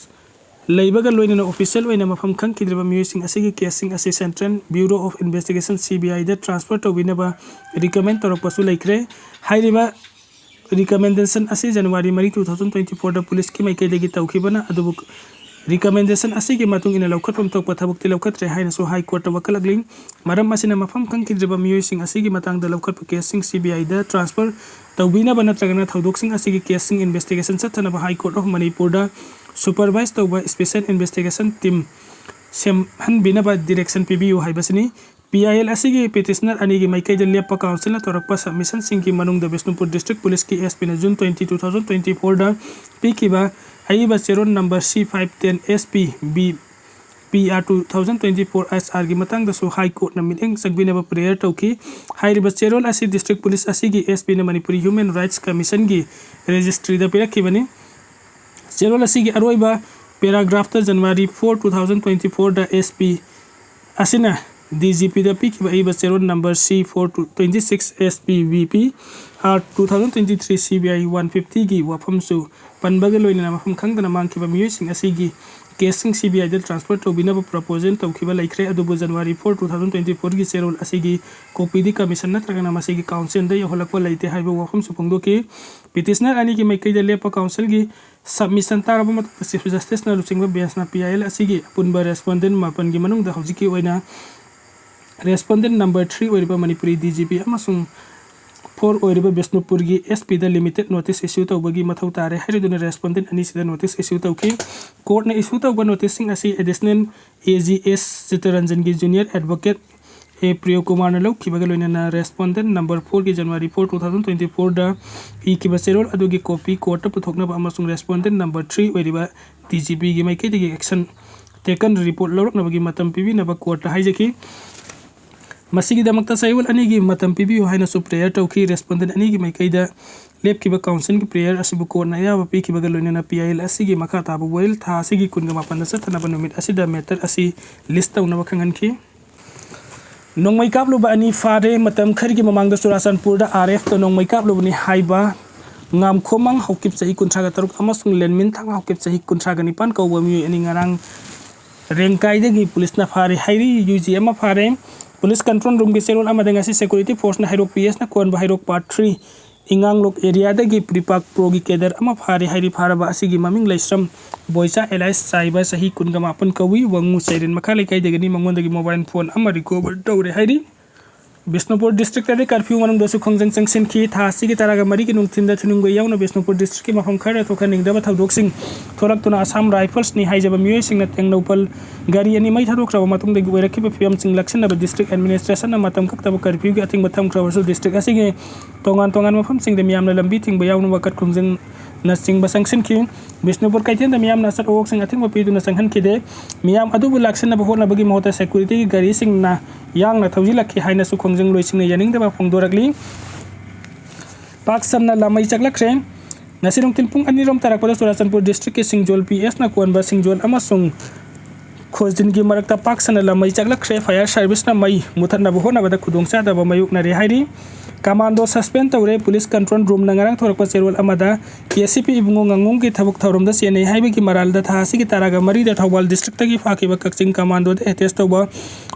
ꯂꯩꯕꯒ ꯂꯣꯏꯅꯅ official ꯑꯣꯏꯅ ꯃꯐꯝ ꯈꯪꯈꯤꯗ꯭ꯔꯤꯕ ꯃꯤꯑꯣꯏꯁꯤꯡ ꯑꯁꯤꯒꯤ caseꯁꯤꯡ ꯑꯁꯤ Central Bureau of Investigation, CBIꯗ transfer ꯇꯧꯕꯤꯅꯕ recommend ꯇꯧꯔꯛꯄꯁꯨ ꯂꯩꯈ꯭ꯔꯦ꯫ ꯍꯥꯏꯔꯤꯕ recommendation ꯑꯁꯤ January ꯃꯔꯤ, two thousand twenty fourꯗ policeꯀꯤ ꯃꯥꯏꯀꯩꯗꯒꯤ ꯇꯧꯈꯤꯕꯅ, ꯑꯗꯨꯕꯨ recommendation ꯑꯁꯤꯒꯤ ꯃꯇꯨꯡ ꯏꯟꯅ ꯂꯧꯈꯠꯐꯝ ꯊꯣꯛꯄ ꯊꯕꯛꯇꯤ ꯂꯧꯈꯠꯇ꯭ꯔꯦ ꯍꯥꯏꯅꯁꯨ High Courtꯇ ꯋꯥꯀꯠꯂꯛꯂꯤ꯫ ꯃꯔꯝ ꯑꯁꯤꯅ ꯃꯐꯝ ꯈꯪꯈꯤꯗ꯭ꯔꯤꯕ ꯃꯤꯑꯣꯏꯁꯤꯡ ꯑꯁꯤꯒꯤ ꯃꯇꯥꯡꯗ ꯂꯧꯈꯠꯄ caseꯁꯤꯡ CBIꯗ transfer ꯇꯧꯕꯤꯅꯕ ꯅꯠꯇ꯭ꯔꯒꯅ ꯊꯧꯗꯣꯛꯁꯤꯡ ꯑꯁꯤꯒꯤ caseꯁꯤꯡ investigation ꯆꯠꯊꯅꯕ High Court of ꯃꯅꯤꯄꯨꯔꯗ supervise ꯇꯧꯕ special investigation team ꯁꯦꯝꯍꯟꯕꯤꯅꯕ direction ꯄꯤꯕꯤꯌꯨ ꯍꯥꯏꯕꯁꯤꯅꯤ꯫ PIL ꯑꯁꯤꯒꯤ petitioner ꯑꯅꯤꯒꯤ ꯃꯥꯏꯀꯩꯗ ꯂꯦꯞꯄ councilꯅ ꯇꯧꯔꯛꯄ submissionꯁꯤꯡꯒꯤ ꯃꯅꯨꯡꯗ Bishnupur District Policeꯀꯤ SPꯅ June twenty, two thousand twenty fourꯗ ꯄꯤꯈꯤꯕ ꯑꯏꯕ ꯆꯦꯔꯣꯜ number C five ten SP B PR two thousand twenty four HRꯒꯤ ꯃꯇꯥꯡꯗꯁꯨ High Courtꯅ ꯃꯤꯠꯌꯦꯡ ꯆꯪꯕꯤꯅꯕ prayer ꯇꯧꯈꯤ꯫ ꯍꯥꯏꯔꯤꯕ ꯆꯦꯔꯣꯜ ꯑꯁꯤ District Police ꯑꯁꯤꯒꯤ SPꯅ Manipur Human Rights Commissionꯒꯤ registryꯗ ꯄꯤꯔꯛꯈꯤꯕꯅꯤ꯫ ꯆꯦꯔꯣꯜ ꯑꯁꯤꯒꯤ ꯑꯔꯣꯏꯕ paragraphꯇ January four, two thousand twenty fourꯗ SP ꯑꯁꯤꯅ DGPꯗ ꯄꯤꯈꯤꯕ ꯑꯏꯕ ꯆꯦꯔꯣꯜ number C four twenty six SPVP R two thousand twenty three CBI one fiftyꯒꯤ ꯋꯥꯐꯝꯁꯨ ꯄꯟꯕꯒ ꯂꯣꯏꯅꯅ ꯃꯐꯝ ꯈꯪꯗꯅ ꯃꯥꯡꯈꯤꯕ ꯃꯤꯑꯣꯏꯁꯤꯡ ꯑꯁꯤꯒꯤ caseꯁꯤꯡ CBIꯗ transfer ꯇꯧꯕꯤꯅꯕ proposal ꯇꯧꯈꯤꯕ ꯂꯩꯈ꯭ꯔꯦ꯫ ꯑꯗꯨꯕꯨ January four, two thousand twenty fourꯒꯤ ꯆꯦꯔꯣꯜ ꯑꯁꯤꯒꯤ copyꯗꯤ commission ꯅꯠꯇ꯭ꯔꯒꯅ ꯃꯁꯤꯒꯤ councilꯗ ꯌꯧꯍꯜꯂꯛꯄ ꯂꯩꯇꯦ ꯍꯥꯏꯕ ꯋꯥꯐꯝꯁꯨ ꯐꯣꯡꯗꯣꯛꯈꯤ꯫ Petitioner ꯑꯅꯤꯒꯤ ꯃꯥꯏꯀꯩꯗ ꯂꯦꯞꯄ councilꯒꯤ submission ꯇꯥꯔꯕ ꯃꯇꯨꯡꯗ Chief Justiceꯅ ꯂꯨꯆꯤꯡꯕ benchꯅ PIL ꯑꯁꯤꯒꯤ ꯑꯄꯨꯟꯕ respondent ꯃꯥꯄꯟꯒꯤ ꯃꯅꯨꯡꯗ ꯍꯧꯖꯤꯛꯀꯤ ꯑꯣꯏꯅ respondent number three ꯑꯣꯏꯔꯤꯕ ꯃꯅꯤꯄꯨꯔꯤ DGP ꯑꯃꯁꯨꯡ ꯐꯣꯔ ꯑꯣꯏꯔꯤꯕ ꯕꯤꯁꯅꯨꯄꯨꯔꯒꯤ S P ꯗ limited notice issue ꯇꯧꯕꯒꯤ ꯃꯊꯧ ꯇꯥꯔꯦ ꯍꯥꯏꯔꯗꯨꯅ respondent ꯑꯅꯤꯁꯤꯗ notice issue ꯇꯧꯈꯤ꯫ Court ꯅ issue ꯇꯧꯕ notice ꯁꯤꯡ ꯑꯁꯤ Additional A G S ꯆꯤꯠꯇꯔꯟꯖꯟꯒꯤ junior advocate A ꯄ꯭ꯔꯤꯌꯣ ꯀꯨꯃꯥꯔꯅ ꯂꯧꯈꯤꯕꯒ ꯂꯣꯏꯅꯅ respondent number four ꯒꯤ January four, two thousand twenty four ꯗ ꯏꯈꯤꯕ ꯆꯦꯔꯣꯜ ꯑꯗꯨꯒꯤ copy court ꯇ ꯄꯨꯊꯣꯛꯅꯕ ꯑꯃꯁꯨꯡ respondent number three ꯑꯣꯏꯔꯤꯕ D G P ꯒꯤ ꯃꯥꯏꯀꯩꯗꯒꯤ action taken report ꯂꯧꯔꯛꯅꯕꯒꯤ ꯃꯇꯝ ꯄꯤꯕꯤꯅꯕ court ꯇ ꯍꯥꯏꯖꯈꯤ꯫ ꯃꯁꯤꯒꯤꯗꯃꯛꯇ ꯆꯌꯣꯜ ꯑꯅꯤꯒꯤ ꯃꯇꯝ ꯄꯤꯕꯤꯌꯨ ꯍꯥꯏꯅꯁꯨ prayer ꯇꯧꯈꯤ꯫ Respondent ꯑꯅꯤꯒꯤ ꯃꯥꯏꯀꯩꯗ ꯂꯦꯞꯈꯤꯕ counsel ꯒꯤ prayer ꯑꯁꯤꯕꯨ court ꯅ ꯑꯌꯥꯕ ꯄꯤꯈꯤꯕꯒ ꯂꯣꯏꯅꯅ P I L ꯑꯁꯤꯒꯤ ꯃꯈꯥ ꯇꯥꯕ ꯋꯥꯌꯦꯜ ꯊꯥ ꯑꯁꯤꯒꯤ ꯀꯨꯟꯒ ꯃꯥꯄꯟꯗ ꯆꯠꯊꯅꯕ ꯅꯨꯃꯤꯠ ꯑꯁꯤꯗ matter ꯑꯁꯤ list ꯇꯧꯅꯕ ꯈꯪꯍꯟꯈꯤ꯫ ꯅꯣꯡꯃꯩ ꯀꯥꯞꯂꯨꯕ ꯑꯅꯤ ꯐꯥꯔꯦ꯫ ꯃꯇꯝ ꯈꯔꯒꯤ ꯃꯃꯥꯡꯗ ꯆꯨꯔꯥꯆꯥꯟꯄꯨꯔꯗ R F ꯇ ꯅꯣꯡꯃꯩ ꯀꯥꯞꯂꯨꯕꯅꯤ ꯍꯥꯏꯕ ꯉꯥꯝꯈꯣꯃꯪ ꯍꯧꯀꯤꯞ ꯆꯍꯤ ꯀꯨꯟꯊ꯭ꯔꯥꯒ ꯇꯔꯨꯛ ꯑꯃꯁꯨꯡ ꯂꯦꯟꯃꯤꯟ ꯊꯥꯡ ꯍꯧꯀꯤꯞ ꯆꯍꯤ ꯀꯨꯟꯊ꯭ꯔꯥꯒ ꯅꯤꯄꯥꯟ ꯀꯧꯕ ꯃꯤꯑꯣꯏ ꯑꯅꯤ ꯉꯔꯥꯡ ꯔꯦꯡꯀꯥꯏꯗꯒꯤ ꯄꯨꯂꯤꯁꯅ ꯐꯥꯔꯦ ꯍꯥꯏꯔꯤ꯫ U G ꯑꯃ ꯐꯥꯔꯦ꯫ Police control room ꯒꯤ ꯆꯦꯔꯣꯜ ꯑꯃꯗ ꯉꯁꯤ security force ꯅ ꯍꯩꯔꯣꯛ P S ꯅ ꯀꯣꯟꯕ ꯍꯩꯔꯣꯛ part three ꯏꯉꯥꯡꯂꯣꯛ area ꯗꯒꯤ ꯄ꯭ꯔꯤꯄꯥꯛ ꯄ꯭ꯔꯣꯒꯤ cadre ꯑꯃ ꯐꯥꯔꯦ ꯍꯥꯏꯔꯤ꯫ ꯐꯥꯔꯕ ꯑꯁꯤꯒꯤ ꯃꯃꯤꯡ ꯂꯩꯁ꯭ꯔꯝ ꯕꯣꯏꯆꯥ alias ꯆꯥꯏꯕ ꯆꯍꯤ ꯀꯨꯟꯒ ꯃꯥꯄꯟ ꯀꯧꯏ꯫ ꯋꯥꯉꯨ ꯆꯩꯔꯦꯟ ꯃꯈꯥ ꯂꯩꯀꯥꯏꯗꯒꯤꯅꯤ꯫ ꯃꯉꯣꯟꯗꯒꯤ mobile phone ꯑꯃ recover ꯇꯧꯔꯦ ꯍꯥꯏꯔꯤ꯫ ꯕꯤꯁꯅꯨꯄꯨꯔ district ꯇꯗꯤ curfew ꯃꯅꯨꯡꯗꯁꯨ ꯈꯣꯡꯖꯪ ꯆꯪꯁꯤꯟꯈꯤ꯫ ꯊꯥ ꯑꯁꯤꯒꯤ ꯇꯔꯥꯒ ꯃꯔꯤꯒꯤ ꯅꯨꯡꯊꯤꯟꯗ ꯊꯤꯅꯨꯡꯒꯩ ꯌꯥꯎꯅ ꯕꯤꯁꯅꯨꯄꯨꯔ district ꯀꯤ ꯃꯐꯝ ꯈꯔꯗ ꯊꯣꯛꯍꯟꯅꯤꯡꯗꯕ ꯊꯧꯗꯣꯛꯁꯤꯡ ꯊꯣꯛꯂꯛꯇꯨꯅ Assam Rifles ꯅꯤ ꯍꯥꯏꯖꯕ ꯃꯤꯑꯣꯏꯁꯤꯡꯅ ꯇꯦꯡꯅꯧꯄꯜ ꯒꯥꯔꯤ ꯑꯅꯤ ꯃꯩ ꯊꯥꯗꯣꯛꯈ꯭ꯔꯕ ꯃꯇꯨꯡꯗꯒꯤ ꯑꯣꯏꯔꯛꯈꯤꯕ ꯐꯤꯕꯝꯁꯤꯡ ꯂꯥꯛꯁꯤꯟꯅꯕ district administration ꯅ ꯃꯇꯝ ꯀꯛꯇꯕ curfew ꯒꯤ ꯑꯊꯤꯡꯕ ꯊꯝꯈ꯭ꯔꯕꯁꯨ district ꯑꯁꯤꯒꯤ ꯇꯣꯉꯥꯟ ꯇꯣꯉꯥꯟꯕ ꯃꯐꯝꯁꯤꯡꯗ ꯃꯤꯌꯥꯝꯅ ꯂꯝꯕꯤ ꯊꯤꯡꯕ ꯌꯥꯎꯅ ꯋꯥꯀꯠ ꯈꯣꯡꯖꯪꯅꯆꯤꯡꯕ ꯆꯪꯁꯤꯟꯈꯤ꯫ ꯕꯤꯁꯅꯨꯄꯨꯔ ꯀꯩꯊꯦꯜꯗ ꯃꯤꯌꯥꯝꯅ ꯑꯆꯠ ꯑꯋꯣꯛꯁꯤꯡ ꯑꯊꯤꯡꯕ ꯄꯤꯗꯨꯅ ꯆꯪꯍꯟꯈꯤꯗꯦ꯫ ꯃꯤꯌꯥꯝ ꯑꯗꯨꯕꯨ ꯂꯥꯛꯁꯤꯟꯅꯕ ꯍꯣꯠꯅꯕꯒꯤ ꯃꯍꯨꯠꯇ security ꯒꯤ ꯒꯥꯔꯤꯁꯤꯡꯅ ꯌꯥꯡꯅ ꯊꯧꯖꯤꯜꯂꯛꯈꯤ ꯍꯥꯏꯅꯁꯨ ꯈꯣꯡꯖꯪꯂꯣꯏꯁꯤꯡꯅ ꯌꯥꯅꯤꯡꯗꯕ ꯐꯣꯡꯗꯣꯔꯛꯂꯤ꯫ ꯄꯥꯛ ꯁꯟꯅ ꯂꯥꯃꯩ ꯆꯥꯛꯂꯛꯈ꯭ꯔꯦ꯫ ꯉꯁꯤ ꯅꯨꯡꯊꯤꯜ ꯄꯨꯡ ꯑꯅꯤꯔꯣꯝ ꯇꯥꯔꯛꯄꯗ ꯆꯨꯔꯥꯆꯥꯟꯄꯨꯔ district ꯀꯤ ꯁꯤꯡꯖꯣꯜ P S ꯅ ꯀꯣꯟꯕ ꯁꯤꯡꯖꯣꯜ ꯑꯃꯁꯨꯡ ꯈꯣꯖꯤꯟꯒꯤ ꯃꯔꯛꯇ ꯄꯥꯛ ꯁꯟꯅ ꯂꯥꯃꯩ ꯆꯥꯛꯂꯛꯈ꯭ꯔꯦ꯫ Fire service ꯅ ꯃꯩ ꯃꯨꯊꯠꯅꯕ ꯍꯣꯠꯅꯕꯗ ꯈꯨꯗꯣꯡꯆꯥꯗꯕ ꯃꯥꯌꯣꯛꯅꯔꯦ ꯍꯥꯏꯔꯤ꯫ Commando suspend ꯇꯧꯔꯦ꯫ Police control room ꯅ ꯉꯔꯥꯡ ꯊꯣꯔꯛꯄ ꯆꯦꯔꯣꯜ ꯑꯃꯗ A C P ꯏꯕꯨꯡꯉꯣ ꯉꯥꯉꯣꯝꯒꯤ ꯊꯕꯛ ꯊꯧꯔꯝꯗ ꯆꯦꯟꯅꯩ ꯍꯥꯏꯕꯒꯤ ꯃꯔꯥꯜꯗ ꯊꯥ ꯑꯁꯤꯒꯤ ꯇꯔꯥꯒ ꯃꯔꯤꯗ ꯊꯧꯕꯥꯜ district ꯇꯒꯤ ꯐꯥꯈꯤꯕ ꯀꯛꯆꯤꯡ commando ꯗ attach ꯇꯧꯕ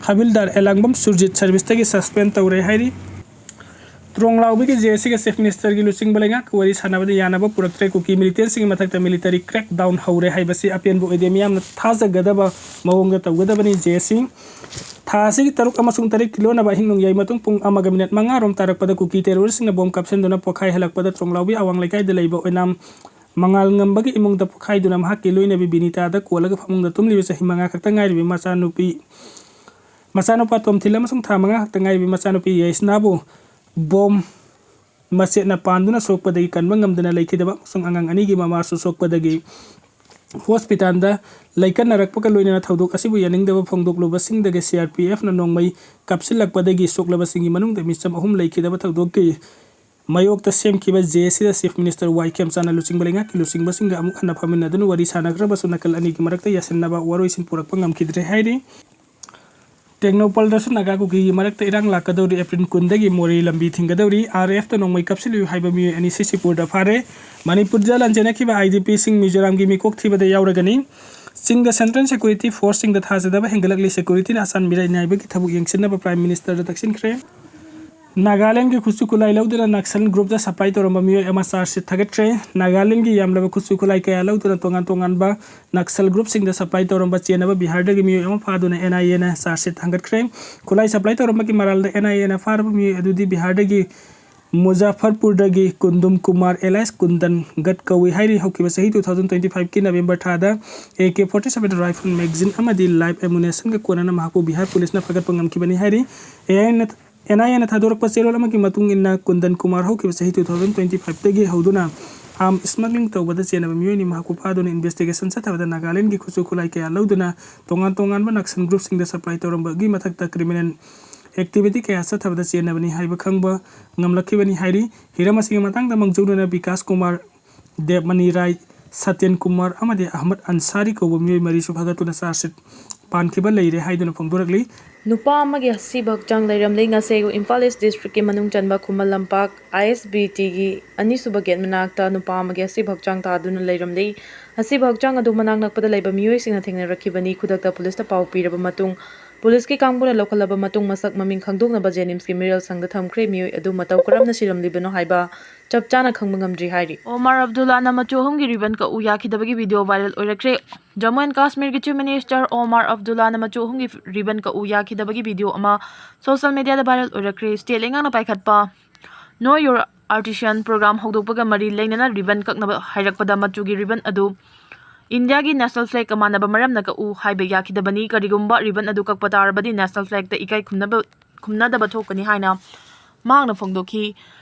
ꯍꯕꯤꯜꯗꯥꯔ ꯑꯦꯂꯥꯡꯕꯝ ꯁꯨꯔꯖꯤꯠ service ꯇꯒꯤ suspend ꯇꯧꯔꯦ ꯍꯥꯏꯔꯤ꯫ ꯇ꯭ꯔꯣꯡꯂꯥꯎꯕꯤꯒꯤ J A C ꯒ Chief Minister ꯒꯤ ꯂꯨꯆꯤꯡꯕ ꯂꯩꯉꯥꯛꯀ ꯋꯥꯔꯤ ꯁꯥꯟꯅꯕꯗ ꯌꯥꯅꯕ ꯄꯨꯔꯛꯇ꯭ꯔꯦ꯫ ꯀꯨꯀꯤ militant ꯁꯤꯡꯒꯤ ꯃꯊꯛꯇ military crackdown ꯍꯧꯔꯦ ꯍꯥꯏꯕꯁꯤ ꯑꯄꯦꯟꯕ ꯑꯣꯏꯗꯦ꯫ ꯃꯤꯌꯥꯝꯅ ꯊꯥꯖꯒꯗꯕ ꯃꯑꯣꯡꯗ ꯇꯧꯒꯗꯕꯅꯤ꯫ J A C ꯊꯥ ꯑꯁꯤꯒꯤ ꯇꯔꯨꯛ ꯑꯃꯁꯨꯡ ꯇꯔꯦꯠꯀꯤ ꯂꯣꯟꯅꯕ ꯑꯍꯤꯡ ꯅꯣꯡꯌꯥꯏ ꯃꯇꯨꯡ ꯄꯨꯡ ꯑꯃꯒ ꯃꯤꯅꯠ ꯃꯉꯥ ꯔꯣꯝ ꯇꯥꯔꯛꯄꯗ ꯀꯨꯀꯤ terrorist ꯁꯤꯡꯅ bomb ꯀꯥꯞꯁꯤꯟꯗꯨꯅ ꯄꯣꯈꯥꯏꯍꯜꯂꯛꯄꯗ ꯇ꯭ꯔꯣꯡꯂꯥꯎꯕꯤ ꯑꯋꯥꯡ ꯂꯩꯀꯥꯏꯗ ꯂꯩꯕ ꯑꯣꯏꯅꯥꯝ ꯃꯉꯥꯜ ꯉꯝꯕꯒꯤ ꯏꯃꯨꯡꯗ ꯄꯣꯈꯥꯏꯗꯨꯅ ꯃꯍꯥꯛꯀꯤ ꯂꯣꯏꯅꯕꯤ ꯕꯤꯅꯤꯇꯥꯗ ꯀꯣꯜꯂꯒ ꯐꯃꯨꯡꯗ ꯇꯨꯝꯂꯤꯕ ꯆꯍꯤ ꯃꯉꯥ ꯈꯛꯇ ꯉꯥꯏꯔꯤꯕꯤ ꯃꯆꯥꯅꯨꯄꯤ, ꯃꯆꯥꯅꯨꯄꯥ ꯇꯣꯝꯊꯤꯜ ꯑꯃꯁꯨꯡ ꯊꯥ ꯃꯉꯥ ꯈꯛꯇ ꯉꯥꯏꯔꯤꯕꯤ ꯃꯆꯥꯅꯨꯄꯤ ꯌꯥꯏꯁꯅꯥꯕꯨ bomb ꯃꯆꯦꯠꯅ ꯄꯥꯟꯗꯨꯅ ꯁꯣꯛꯄꯗꯒꯤ ꯀꯟꯕ ꯉꯝꯗꯅ ꯂꯩꯈꯤꯗꯕ ꯑꯃꯁꯨꯡ ꯑꯉꯥꯡ ꯑꯅꯤꯒꯤ ꯃꯃꯥꯁꯨ ꯁꯣꯛꯄꯗꯒꯤ hospital ꯗ ꯂꯩꯀꯠꯅꯔꯛꯄꯒ ꯂꯣꯏꯅꯅ ꯊꯧꯗꯣꯛ ꯑꯁꯤꯕꯨ ꯌꯥꯅꯤꯡꯗꯕ ꯐꯣꯡꯗꯣꯛꯂꯨꯕꯁꯤꯡꯗꯒꯤ C R P F ꯅ ꯅꯣꯡꯃꯩ ꯀꯥꯞꯁꯤꯜꯂꯛꯄꯗꯒꯤ ꯁꯣꯛꯂꯕꯁꯤꯡꯒꯤ ꯃꯅꯨꯡꯗ ꯃꯤꯆꯝ ꯑꯍꯨꯝ ꯂꯩꯈꯤꯗꯕ ꯊꯧꯗꯣꯛꯀꯤ ꯃꯥꯌꯣꯛꯇ ꯁꯦꯝꯈꯤꯕ J A C the Chief Minister ꯋꯥꯏ ꯈꯦꯝꯆꯥꯟꯅ ꯂꯨꯆꯤꯡꯕ ꯂꯩꯉꯥꯛꯀꯤ ꯂꯨꯆꯤꯡꯕꯁꯤꯡꯒ ꯑꯃꯨꯛ ꯍꯟꯅ ꯐꯝꯃꯤꯟꯅꯗꯨꯅ ꯋꯥꯔꯤ ꯁꯥꯟꯅꯈ꯭ꯔꯕꯁꯨ ꯅꯥꯀꯜ ꯑꯅꯤꯒꯤ ꯃꯔꯛꯇ ꯌꯥꯁꯤꯟꯅꯕ ꯋꯥꯔꯣꯏꯁꯤꯟ ꯄꯨꯔꯛꯄ ꯉꯝꯈꯤꯗ꯭ꯔꯦ ꯍꯥꯏꯔꯤ꯫ ꯇꯦꯡꯅꯧꯄꯜꯗꯁꯨ ꯅꯥꯒꯥ ꯀꯨꯀꯤꯒꯤ ꯃꯔꯛꯇ ꯏꯔꯥꯡ ꯂꯥꯛꯀꯗꯧꯔꯤ꯫ April ꯀꯨꯟꯗꯒꯤ ꯃꯣꯔꯦ ꯂꯝꯕꯤ ꯊꯤꯡꯒꯗꯧꯔꯤ꯫ R A F ꯇ ꯅꯣꯡꯃꯩ ꯀꯥꯞꯁꯤꯜꯂꯨ ꯍꯥꯏꯕ ꯃꯤꯑꯣꯏ ꯑꯅꯤ ꯁꯤꯁꯤꯄꯨꯔꯗ ꯐꯥꯔꯦ꯫ ꯃꯅꯤꯄꯨꯔꯗ ꯂꯥꯟꯖꯦꯟꯅꯈꯤꯕ I D P ꯁꯤꯡ ꯃꯤꯖꯣꯔꯥꯝꯒꯤ ꯃꯤꯀꯣꯛ ꯊꯤꯕꯗ ꯌꯥꯎꯔꯒꯅꯤ꯫ ꯆꯤꯡꯗ central security force ꯁꯤꯡꯗ ꯊꯥꯖꯗꯕ ꯍꯦꯟꯒꯠꯂꯛꯂꯤ꯫ Security ꯅ ꯑꯁꯥꯟ ꯃꯤꯔꯥꯏ ꯅꯥꯏꯕꯒꯤ ꯊꯕꯛ ꯌꯦꯡꯁꯤꯟꯅꯕ Prime Minister ꯗ ꯇꯛꯁꯤꯟꯈ꯭ꯔꯦ꯫ ꯅꯥꯒꯥꯂꯦꯟꯒꯤ ꯈꯨꯠꯁꯨ ꯈꯨꯠꯂꯥꯏ ꯂꯧꯗꯨꯅ ꯅꯛꯁꯜ group ꯇ supply ꯇꯧꯔꯝꯕ ꯃꯤꯑꯣꯏ ꯑꯃ charge sheet ꯊꯥꯒꯠꯈ꯭ꯔꯦ꯫ ꯅꯥꯒꯥꯂꯦꯟꯒꯤ ꯌꯥꯝꯂꯕ ꯈꯨꯠꯁꯨ ꯈꯨꯠꯂꯥꯏ ꯀꯌꯥ ꯂꯧꯗꯨꯅ ꯇꯣꯉꯥꯟ ꯇꯣꯉꯥꯟꯕ ꯅꯛꯁꯜ group ꯁꯤꯡꯗ supply ꯇꯧꯔꯝꯕ ꯆꯦꯟꯅꯕ ꯕꯤꯍꯥꯔꯗꯒꯤ ꯃꯤꯑꯣꯏ ꯑꯃ ꯐꯥꯗꯨꯅ N I A ꯅ charge sheet ꯊꯥꯡꯒꯠꯈ꯭ꯔꯦ꯫ ꯈꯨꯠꯂꯥꯏ supply ꯇꯧꯔꯝꯕꯒꯤ ꯃꯔꯥꯜꯗ N I A ꯅ ꯐꯥꯔꯕ ꯃꯤꯑꯣꯏ ꯑꯗꯨꯗꯤ ꯕꯤꯍꯥꯔꯗꯒꯤ ꯃꯨꯖꯥꯐꯔꯄꯨꯔꯗꯒꯤ ꯀꯨꯟꯗꯨꯝ ꯀꯨꯃꯥꯔ alias ꯀꯨꯟꯗꯟ ꯒꯠ ꯀꯧꯏ ꯍꯥꯏꯔꯤ꯫ ꯍꯧꯈꯤꯕ ꯆꯍꯤ two thousand twenty five ꯀꯤ November ꯊꯥꯗ A K forty seven rifle magazine ꯑꯃꯗꯤ live ammunition ꯒ ꯀꯣꯟꯅꯅ ꯃꯍꯥꯛꯄꯨ ꯕꯤꯍꯥꯔ police ꯅ ꯐꯥꯒꯠꯄ ꯉꯝꯈꯤꯕꯅꯤ ꯍꯥꯏꯔꯤ꯫ N I A ꯅ, N I A ꯅ ꯊꯥꯗꯣꯔꯛꯄ ꯆꯦꯔꯣꯜ ꯑꯃꯒꯤ ꯃꯇꯨꯡ ꯏꯟꯅ, ꯀꯨꯟꯗꯟ ꯀꯨꯃꯥꯔ ꯍꯧꯈꯤꯕ ꯆꯍꯤ two thousand twenty five ꯇꯒꯤ ꯍꯧꯗꯨꯅ arm smuggling ꯇꯧꯕꯗ ꯆꯦꯟꯅꯕ ꯃꯤꯑꯣꯏꯅꯤ꯫ ꯃꯍꯥꯛꯄꯨ ꯐꯥꯗꯨꯅ investigation ꯆꯠꯊꯕꯗ ꯅꯥꯒꯥꯂꯦꯟꯒꯤ ꯈꯨꯠꯁꯨ ꯈꯨꯠꯂꯥꯏ ꯀꯌꯥ ꯂꯧꯗꯨꯅ ꯇꯣꯉꯥꯟ ꯇꯣꯉꯥꯟꯕ ꯅꯛꯁꯜ group ꯁꯤꯡꯗ supply ꯇꯧꯔꯝꯕꯒꯤ ꯃꯊꯛꯇ criminal activity ꯀꯌꯥ ꯆꯠꯊꯕꯗ ꯆꯦꯟꯅꯕꯅꯤ ꯍꯥꯏꯕ ꯈꯪꯕ ꯉꯝꯂꯛꯈꯤꯕꯅꯤ ꯍꯥꯏꯔꯤ꯫ ꯍꯤꯔꯝ ꯑꯁꯤꯒꯤ ꯃꯇꯥꯡꯗ ꯃꯥꯡꯖꯧꯅꯅ ꯕꯤꯀꯥꯁ ꯀꯨꯃꯥꯔ, ꯗꯦꯕꯃꯅꯤ ꯔꯥꯏ, ꯁꯇ꯭ꯌꯟ ꯀꯨꯃꯥꯔ ꯑꯃꯗꯤ ꯑꯍꯃꯗ ꯑꯟꯁꯥꯔꯤ ꯀꯧꯕ ꯃꯤꯑꯣꯏ ꯃꯔꯤꯁꯨ ꯐꯥꯒꯠꯇꯨꯅ charge sheet ꯄꯥꯟꯈꯤꯕ ꯂꯩꯔꯦ ꯍꯥꯏꯗꯨꯅ ꯐꯣꯡꯗꯣꯔꯛꯂꯤ꯫ ꯅꯨꯄꯥ ꯑꯃꯒꯤ ꯑꯁꯤꯕ ꯍꯛꯆꯥꯡ ꯂꯩꯔꯝꯂꯦ꯫ ꯉꯁꯤ ꯑꯌꯨꯛ ꯏꯝꯐꯥꯜ ꯏꯁ ꯗꯤꯁꯇ꯭ꯔꯤꯛꯀꯤ ꯃꯅꯨꯡ ꯆꯟꯕ Khuman Lampak I S B T ꯒꯤ ꯑꯅꯤꯁꯨꯕ ꯒꯦꯠ ꯃꯅꯥꯛꯇ ꯅꯨꯄꯥ ꯑꯃꯒꯤ ꯑꯁꯤꯕ ꯍꯛꯆꯥꯡ ꯇꯥꯗꯨꯅ ꯂꯩꯔꯝꯂꯦ꯫ ꯑꯁꯤꯕ ꯍꯛꯆꯥꯡ ꯑꯗꯨ ꯃꯅꯥꯛ ꯅꯛꯄꯗ ꯂꯩꯕ ꯃꯤꯑꯣꯏꯁꯤꯡꯅ ꯊꯦꯡꯅꯔꯛꯈꯤꯕꯅꯤ꯫ ꯈꯨꯗꯛꯇ ꯄꯨꯂꯤꯁꯇ ꯄꯥꯎ ꯄꯤꯔꯕ ꯃꯇꯨꯡ ꯄꯨꯂꯤꯁꯀꯤ ꯀꯥꯡꯕꯨꯅ ꯂꯧꯈꯠꯂꯕ ꯃꯇꯨꯡ ꯃꯁꯛ ꯃꯃꯤꯡ ꯈꯪꯗꯣꯛꯅꯕ ꯖꯦꯅꯤꯝꯁꯀꯤ ꯃꯤꯔꯦꯜ ꯁꯪꯗ ꯊꯝꯈ꯭ꯔꯦ꯫ ꯃꯤꯑꯣꯏ ꯑꯗꯨ ꯃꯇꯧ ꯀꯔꯝꯅ ꯁꯤꯔꯝꯂꯤꯕꯅꯣ ꯍꯥꯏꯕ ꯆꯞ ꯆꯥꯅ ꯈꯪꯕ ꯉꯝꯗ꯭ꯔꯤ ꯍꯥꯏꯔꯤ꯫ ꯑꯣꯃꯥꯔ ꯑꯕꯗꯨꯜꯂꯥꯅ ꯃꯆꯨ ꯑꯍꯨꯝꯒꯤ ꯔꯤꯕꯟ ꯀꯛꯎ ꯌꯥꯈꯤꯗꯕꯒꯤ ꯚꯤꯗꯤꯑꯣ ꯚꯥꯏꯔꯦꯜ ꯑꯣꯏꯔꯛꯈ꯭ꯔꯦ꯫ ꯖꯝꯃꯨ ꯑꯦꯟ ꯀꯥꯁꯃꯤꯔꯒꯤ ꯆꯤꯐ ꯃꯤꯅꯤꯁꯇꯔ ꯑꯣꯃꯥꯔ ꯑꯕꯗꯨꯜꯂꯥꯅ ꯃꯆꯨ ꯑꯍꯨꯝꯒꯤ ꯔꯤꯕꯟ ꯀꯛꯎ ꯌꯥꯈꯤꯗꯕꯒꯤ ꯚꯤꯗꯤꯑꯣ ꯑꯃ ꯁꯣꯁꯤꯌꯦꯜ ꯃꯤꯗꯤꯌꯥꯗ ꯚꯥꯏꯔꯦꯜ ꯑꯣꯏꯔꯛꯈ꯭ꯔꯦ꯫ ꯁ꯭ꯇꯦꯠ ꯂꯩꯉꯥꯛꯅ ꯄꯥꯏꯈꯠꯄ Know Your Artisan ꯄ꯭ꯔꯣꯒ꯭ꯔꯥꯝ ꯍꯧꯗꯣꯛꯄꯒ ꯃꯔꯤ ꯂꯩꯅꯅ ꯔꯤꯕꯟ ꯀꯛꯅꯕ ꯍꯥꯏꯔꯛꯄꯗ ꯃꯆꯨꯒꯤ ꯔꯤꯕꯟ ꯑꯗꯨ ꯏꯟꯗꯤꯌꯥꯒꯤ ꯅꯦꯁꯅꯦꯜ ꯐ꯭ꯂꯦꯒꯀ ꯃꯥꯟꯅꯕ ꯃꯔꯝꯅ ꯀꯛꯎ ꯍꯥꯏꯕ ꯌꯥꯈꯤꯗꯕꯅꯤ꯫ ꯀꯔꯤꯒꯨꯝꯕ ꯔꯤꯕꯟ ꯑꯗꯨ ꯀꯛꯄ ꯇꯥꯔꯕꯗꯤ ꯅꯦꯁꯅꯦꯜ ꯐ꯭ꯂꯦꯒꯇ ꯏꯀꯥꯏ ꯈꯨꯝꯅꯕ ꯈꯨꯝꯅꯗꯕ ꯊꯣꯛꯀꯅꯤ ꯍꯥꯏꯅ ꯃꯍꯥꯛꯅ ꯐꯣꯡꯗꯣꯛꯈꯤ꯫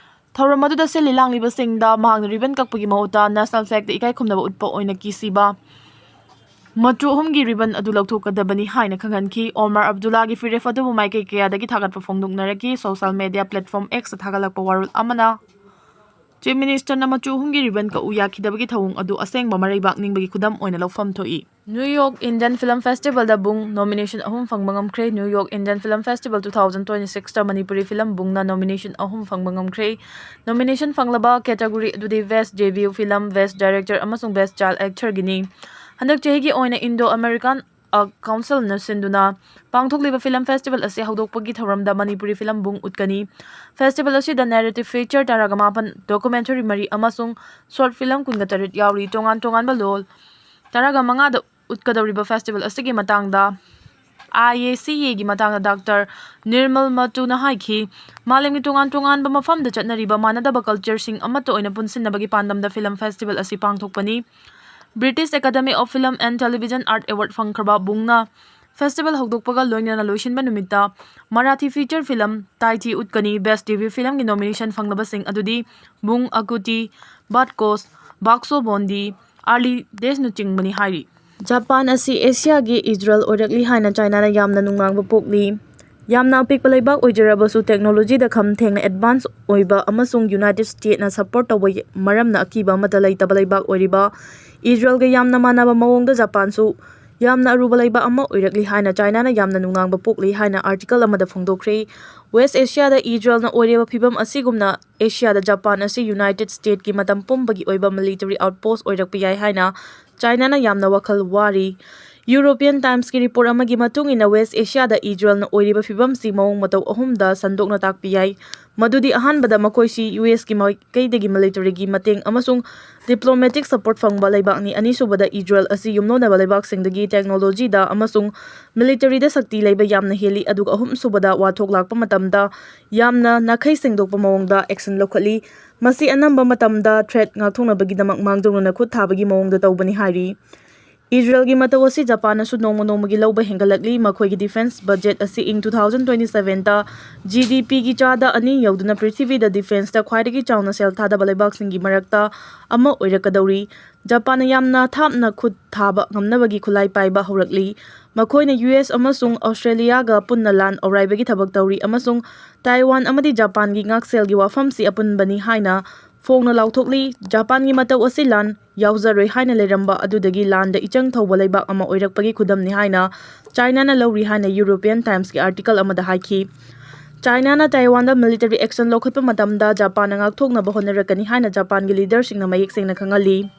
ꯊꯧꯔꯝ ꯑꯗꯨꯗ ꯁꯤꯜꯂꯤ ꯂꯥꯡꯂꯤꯕꯁꯤꯡꯗ ꯃꯍꯥꯛꯅ ꯔꯤꯕꯟ ꯀꯛꯄꯒꯤ ꯃꯍꯨꯠꯇ ꯅꯦꯁꯅꯦꯜ ꯐ꯭ꯂꯦꯒꯇ ꯏꯀꯥꯏ ꯈꯨꯝꯅꯕ ꯎꯠꯄ ꯑꯣꯏꯅ ꯀꯤꯁꯤꯕ ꯃꯆꯨ ꯑꯍꯨꯝꯒꯤ ꯔꯤꯕꯟ ꯑꯗꯨ ꯂꯧꯊꯣꯛꯀꯗꯕꯅꯤ ꯍꯥꯏꯅ ꯈꯪꯍꯟꯈꯤ꯫ ꯑꯣꯃꯔ ꯑꯕꯗꯨꯜꯂꯥꯒꯤ ꯐꯤꯔꯦꯞ ꯑꯗꯨꯕꯨ ꯃꯥꯏꯀꯩ ꯀꯌꯥꯗꯒꯤ ꯊꯥꯒꯠꯄ ꯐꯣꯡꯗꯣꯛꯅꯔꯛꯈꯤ꯫ ꯁꯣꯁꯤꯌꯦꯜ ꯃꯤꯗꯤꯌꯥ ꯄ꯭ꯂꯦꯠꯐꯣꯔꯝ X ꯇ ꯊꯥꯒꯠꯂꯛꯄ ꯋꯥꯔꯣꯜ ꯑꯃꯅ ꯆꯤꯐ ꯃꯤꯅꯤꯁꯇꯔꯅ ꯃꯆꯨ ꯑꯍꯨꯝꯒꯤ ꯔꯤꯕꯟ ꯀꯛꯎ ꯌꯥꯈꯤꯗꯕꯒꯤ ꯊꯧꯑꯣꯡ ꯑꯗꯨ ꯑꯁꯦꯡꯕ ꯃꯔꯩꯕꯥꯛ ꯅꯤꯡꯕꯒꯤ ꯈꯨꯗꯝ ꯑꯣꯏꯅ ꯂꯧꯐꯝ ꯊꯣꯛꯏ꯫ ꯅ꯭ꯌꯨ ꯌꯣꯔꯛ ꯏꯟꯗꯤꯌꯟ ꯐꯤꯂꯝ ꯐꯦꯁꯇꯤꯚꯦꯜꯗ ꯕꯨꯡ ꯅꯣꯃꯤꯅꯦꯁꯟ ꯑꯍꯨꯝ ꯐꯪꯕ ꯉꯝꯈ꯭ꯔꯦ꯫ New York Indian film festival two thousand twenty six ꯇ ꯃꯅꯤꯄꯨꯔꯤ ꯐꯤꯂꯝ ꯕꯨꯡꯅ ꯅꯣꯃꯤꯅꯦꯁꯟ ꯑꯍꯨꯝ ꯐꯪꯕ ꯉꯝꯈ꯭ꯔꯦ꯫ ꯅꯣꯃꯤꯅꯦꯁꯟ ꯐꯪꯂꯕ ꯀꯦꯇꯦꯒꯣꯔꯤ ꯑꯗꯨꯗꯤ Best Debut Film, Best Director ꯑꯃꯁꯨꯡ Best Child Actor ꯒꯤꯅꯤ꯫ ꯍꯟꯗꯛ ꯆꯍꯤꯒꯤ ꯑꯣꯏꯅ ꯏꯟꯗꯣ ꯑꯃꯦꯔꯤꯀꯥꯟ ꯀꯥꯎꯟꯁꯤꯜꯅ ꯁꯤꯟꯗꯨꯅ ꯄꯥꯡꯊꯣꯛꯂꯤꯕ ꯐꯤꯂꯝ ꯐꯦꯁꯇꯤꯚꯦꯜ ꯑꯁꯤ ꯍꯧꯗꯣꯛꯄꯒꯤ ꯊꯧꯔꯝꯗ ꯃꯅꯤꯄꯨꯔꯤ ꯐꯤꯂꯝ ꯕꯨꯡ ꯎꯠꯀꯅꯤ꯫ ꯐꯦꯁꯇꯤꯚꯦꯜ ꯑꯁꯤꯗ ꯅꯦꯔꯦꯇꯤꯚ ꯐꯤꯆꯔ ꯇꯔꯥꯒ ꯃꯥꯄꯟ, ꯗꯣꯀꯨꯃꯦꯟꯇꯔꯤ ꯃꯔꯤ ꯑꯃꯁꯨꯡ ꯁꯣꯔꯠ ꯐꯤꯂꯝ ꯀꯨꯟꯒ ꯇꯔꯦꯠ ꯌꯥꯎꯔꯤ꯫ ꯇꯣꯉꯥꯟ ꯇꯣꯉꯥꯟꯕ ꯂꯣꯜ ꯇꯔꯥꯒ ꯃꯉꯥꯗ ꯎꯠꯀꯗꯧꯔꯤꯕ ꯐꯦꯁꯇꯤꯚꯦꯜ ꯑꯁꯤꯒꯤ ꯃꯇꯥꯡꯗ IACA ꯒꯤ ꯃꯇꯥꯡꯗ ꯗꯥꯛꯇꯔ ꯅꯤꯔꯃꯜ ꯃꯇꯨꯅ ꯍꯥꯏꯈꯤ, "ꯃꯥꯂꯦꯝꯒꯤ ꯇꯣꯉꯥꯟ ꯇꯣꯉꯥꯟꯕ ꯃꯐꯝꯗ ꯆꯠꯅꯔꯤꯕ ꯃꯥꯟꯅꯗꯕ ꯀꯜꯆꯔꯁꯤꯡ ꯑꯃꯠꯇ ꯑꯣꯏꯅ ꯄꯨꯟꯁꯤꯟꯅꯕꯒꯤ ꯄꯥꯟꯗꯝꯗ ꯐꯤꯂꯝ ꯐꯦꯁꯇꯤꯚꯦꯜ ꯑꯁꯤ ꯄꯥꯡꯊꯣꯛꯄꯅꯤ"꯫ British Academy of Film and Television Art Award ꯐꯪꯈ꯭ꯔꯕ ꯕꯨꯡꯅ ꯐꯦꯁꯇꯤꯚꯦꯜ ꯍꯧꯗꯣꯛꯄꯒ ꯂꯣꯏꯅꯅ ꯂꯣꯏꯁꯤꯟꯕ ꯅꯨꯃꯤꯠꯇ ꯃꯔꯥꯊꯤ ꯐꯤꯆꯔ ꯐꯤꯂꯝ ꯇꯥꯏꯊꯤ ꯎꯠꯀꯅꯤ꯫ ꯕꯦꯁ ꯗꯦꯕ꯭ꯌꯨ ꯐꯤꯂꯝꯒꯤ ꯅꯣꯃꯤꯅꯦꯁꯟ ꯐꯪꯂꯕꯁꯤꯡ ꯑꯗꯨꯗꯤ ꯕꯨꯡ ꯑꯀꯨꯇꯤ, ꯕꯥꯠꯀꯣꯁ, ꯕꯥꯛꯁꯣ ꯕꯣꯟꯗꯤ, ꯑꯥꯔꯂꯤ ꯗꯦꯁꯅꯆꯤꯡꯕꯅꯤ ꯍꯥꯏꯔꯤ꯫ ꯖꯄꯥꯟ ꯑꯁꯤ ꯑꯦꯁꯤꯌꯥꯒꯤ ꯏꯖꯔꯦꯜ ꯑꯣꯏꯔꯛꯂꯤ ꯍꯥꯏꯅ ꯆꯥꯏꯅꯥꯅ ꯌꯥꯝꯅ ꯅꯨꯡꯅꯥꯡꯕ ꯄꯣꯛꯂꯤ꯫ ꯌꯥꯝꯅ ꯑꯄꯤꯛꯄ ꯂꯩꯕꯥꯛ ꯑꯣꯏꯖꯔꯕꯁꯨ ꯇꯦꯛꯅꯣꯂꯣꯖꯤꯗ ꯈꯝ ꯊꯦꯡꯅ ꯑꯦꯗꯚꯥꯟꯁ ꯑꯣꯏꯕ ꯑꯃꯁꯨꯡ ꯌꯨꯅꯥꯏꯇꯦꯗ ꯁ꯭ꯇꯦꯠꯅ ꯁꯄꯣꯔꯠ ꯇꯧꯕ ꯃꯔꯝꯅ ꯑꯀꯤꯕ ꯑꯃꯠꯇ ꯂꯩꯇꯕ ꯂꯩꯕꯥꯛ ꯑꯣꯏꯔꯤꯕ ꯏꯖꯔꯦꯜꯒ ꯌꯥꯝꯅ ꯃꯥꯟꯅꯕ ꯃꯑꯣꯡꯗ ꯖꯄꯥꯟꯁꯨ ꯌꯥꯝꯅ ꯑꯔꯨꯕ ꯂꯩꯕꯥꯛ ꯑꯃ ꯑꯣꯏꯔꯛꯂꯤ ꯍꯥꯏꯅ ꯆꯥꯏꯅꯥꯅ ꯌꯥꯝꯅ ꯅꯨꯡꯅꯥꯡꯕ ꯄꯣꯛꯂꯤ ꯍꯥꯏꯅ ꯑꯥꯔꯇꯤꯀꯜ ꯑꯃꯗ ꯐꯣꯡꯗꯣꯛꯈ꯭ꯔꯦ꯫ ꯋꯦꯁ ꯑꯦꯁꯤꯌꯥꯗ ꯏꯖꯔꯦꯜꯅ ꯑꯣꯏꯔꯤꯕ ꯐꯤꯕꯝ ꯑꯁꯤꯒꯨꯝꯅ ꯑꯦꯁꯤꯌꯥꯗ ꯖꯄꯥꯟ ꯑꯁꯤ ꯌꯨꯅꯥꯏꯇꯦꯗ ꯁ꯭ꯇꯦꯠꯀꯤ ꯃꯇꯝ ꯄꯨꯝꯕꯒꯤ ꯑꯣꯏꯕ ꯃꯤꯂꯤꯇꯔꯤ ꯑꯥꯎꯠꯄꯣꯁ ꯑꯣꯏꯔꯛꯄ ꯌꯥꯏ ꯍꯥꯏꯅ ꯆꯥꯏꯅꯥꯅ ꯌꯥꯝꯅ ꯋꯥꯈꯜ ꯋꯥꯔꯤ꯫ European Timesꯀꯤ report ꯑꯃꯒꯤ ꯃꯇꯨꯡ ꯏꯟꯅ, West Asiaꯗ ꯏꯖꯔꯦꯜꯅ ꯑꯣꯏꯔꯤꯕ ꯐꯤꯕꯝꯁꯤ ꯃꯑꯣꯡ ꯃꯇꯧ ꯑꯍꯨꯝꯗ ꯁꯟꯗꯣꯛꯅ ꯇꯥꯛꯄ ꯌꯥꯏ꯫ ꯃꯗꯨꯗꯤ, ꯑꯍꯥꯟꯕꯗ, ꯃꯈꯣꯏꯁꯤ USꯀꯤ ꯃꯥꯏꯀꯩꯗꯒꯤ militaryꯒꯤ ꯃꯇꯦꯡ ꯑꯃꯁꯨꯡ diplomatic support ꯐꯪꯕ ꯂꯩꯕꯥꯛꯅꯤ꯫ ꯑꯅꯤꯁꯨꯕꯗ, ꯏꯖꯔꯦꯜ ꯑꯁꯤ ꯌꯨꯝꯂꯣꯟꯅꯕ ꯂꯩꯕꯥꯛꯁꯤꯡꯗꯒꯤ technologyꯗ ꯑꯃꯁꯨꯡ militaryꯗ ꯁꯛꯇꯤ ꯂꯩꯕ ꯌꯥꯝꯅ ꯍꯦꯜꯂꯤ꯫ ꯑꯗꯨꯒ ꯑꯍꯨꯝꯁꯨꯕꯗ, ꯋꯥꯊꯣꯛ ꯂꯥꯛꯄ ꯃꯇꯝꯗ ꯌꯥꯝꯅ ꯅꯥꯈꯩ ꯁꯦꯡꯗꯣꯛꯄ ꯃꯑꯣꯡꯗ action ꯂꯧꯈꯠꯂꯤ꯫ ꯃꯁꯤ ꯑꯅꯝꯕ ꯃꯇꯝꯗ threat ꯉꯥꯛꯊꯣꯛꯅꯕꯒꯤꯗꯃꯛ ꯃꯥꯡꯖꯧꯅꯅ ꯈꯨꯠ ꯊꯥꯕꯒꯤ ꯃꯑꯣꯡꯗ ꯇꯧꯕꯅꯤ ꯍꯥꯏꯔꯤ꯫ ꯏꯖꯔꯦꯜꯒꯤ ꯃꯇꯧ ꯑꯁꯤ ꯖꯄꯥꯟꯅꯁꯨ ꯅꯣꯡꯃ ꯅꯣꯡꯃꯒꯤ ꯂꯧꯕ ꯍꯦꯟꯒꯠꯂꯛꯂꯤ꯫ ꯃꯈꯣꯏꯒꯤ defence budget ꯑꯁꯤ ꯏꯪ two thousand twenty sevenꯗ GDPꯒꯤ ꯆꯥꯗ ꯑꯅꯤ ꯌꯧꯗꯨꯅ ꯄ꯭ꯔꯤꯊꯤꯕꯤꯗ defenceꯇ ꯈ꯭ꯋꯥꯏꯗꯒꯤ ꯆꯥꯎꯅ ꯁꯦꯜ ꯊꯥꯗꯕ ꯂꯩꯕꯥꯛꯁꯤꯡꯒꯤ ꯃꯔꯛꯇ ꯑꯃ ꯑꯣꯏꯔꯛꯀꯗꯧꯔꯤ꯫ ꯖꯄꯥꯟꯅ ꯌꯥꯝꯅ ꯊꯥꯞꯅ ꯈꯨꯠ ꯊꯥꯕ ꯉꯝꯅꯕꯒꯤ ꯈꯨꯠꯂꯥꯏ ꯄꯥꯏꯕ ꯍꯧꯔꯛꯂꯤ꯫ ꯃꯈꯣꯏꯅ US ꯑꯃꯁꯨꯡ ꯑꯣꯁꯇ꯭ꯔꯦꯂꯤꯌꯥꯒ ꯄꯨꯟꯅ ꯂꯥꯟ ꯑꯧꯔꯥꯏꯕꯒꯤ ꯊꯕꯛ ꯇꯧꯔꯤ ꯑꯃꯁꯨꯡ ꯇꯥꯏꯋꯥꯟ ꯑꯃꯗꯤ ꯖꯄꯥꯟꯒꯤ ꯉꯥꯛꯁꯦꯜꯒꯤ ꯋꯥꯐꯝꯁꯤ ꯑꯄꯨꯟꯕꯅꯤ ꯍꯥꯏꯅ ꯐꯣꯡꯅ ꯂꯥꯎꯊꯣꯛꯂꯤ꯫ ꯖꯄꯥꯟꯒꯤ ꯃꯇꯧ ꯑꯁꯤ ꯂꯥꯟ ꯌꯥꯎꯖꯔꯣꯏ ꯍꯥꯏꯅ ꯂꯩꯔꯝꯕ ꯑꯗꯨꯗꯒꯤ ꯂꯥꯟꯗ ꯏꯆꯪ ꯊꯧꯕ ꯂꯩꯕꯥꯛ ꯑꯃ ꯑꯣꯏꯔꯛꯄꯒꯤ ꯈꯨꯗꯝꯅꯤ ꯍꯥꯏꯅ ꯆꯥꯏꯅꯥꯅ ꯂꯧꯔꯤ ꯍꯥꯏꯅ European Timesꯀꯤ article ꯑꯃꯗ ꯍꯥꯏꯈꯤ꯫ ꯆꯥꯏꯅꯥꯅ ꯇꯥꯏꯋꯥꯟꯗ military action ꯂꯧꯈꯠꯄ ꯃꯇꯝꯗ ꯖꯄꯥꯟꯅ ꯉꯥꯛꯊꯣꯛꯅꯕ ꯍꯣꯠꯅꯔꯛꯀꯅꯤ ꯍꯥꯏꯅ ꯖꯄꯥꯟꯒꯤ leaderꯁꯤꯡꯅ ꯃꯌꯦꯛ ꯁꯦꯡꯅ ꯈꯪꯍꯜꯂꯤ꯫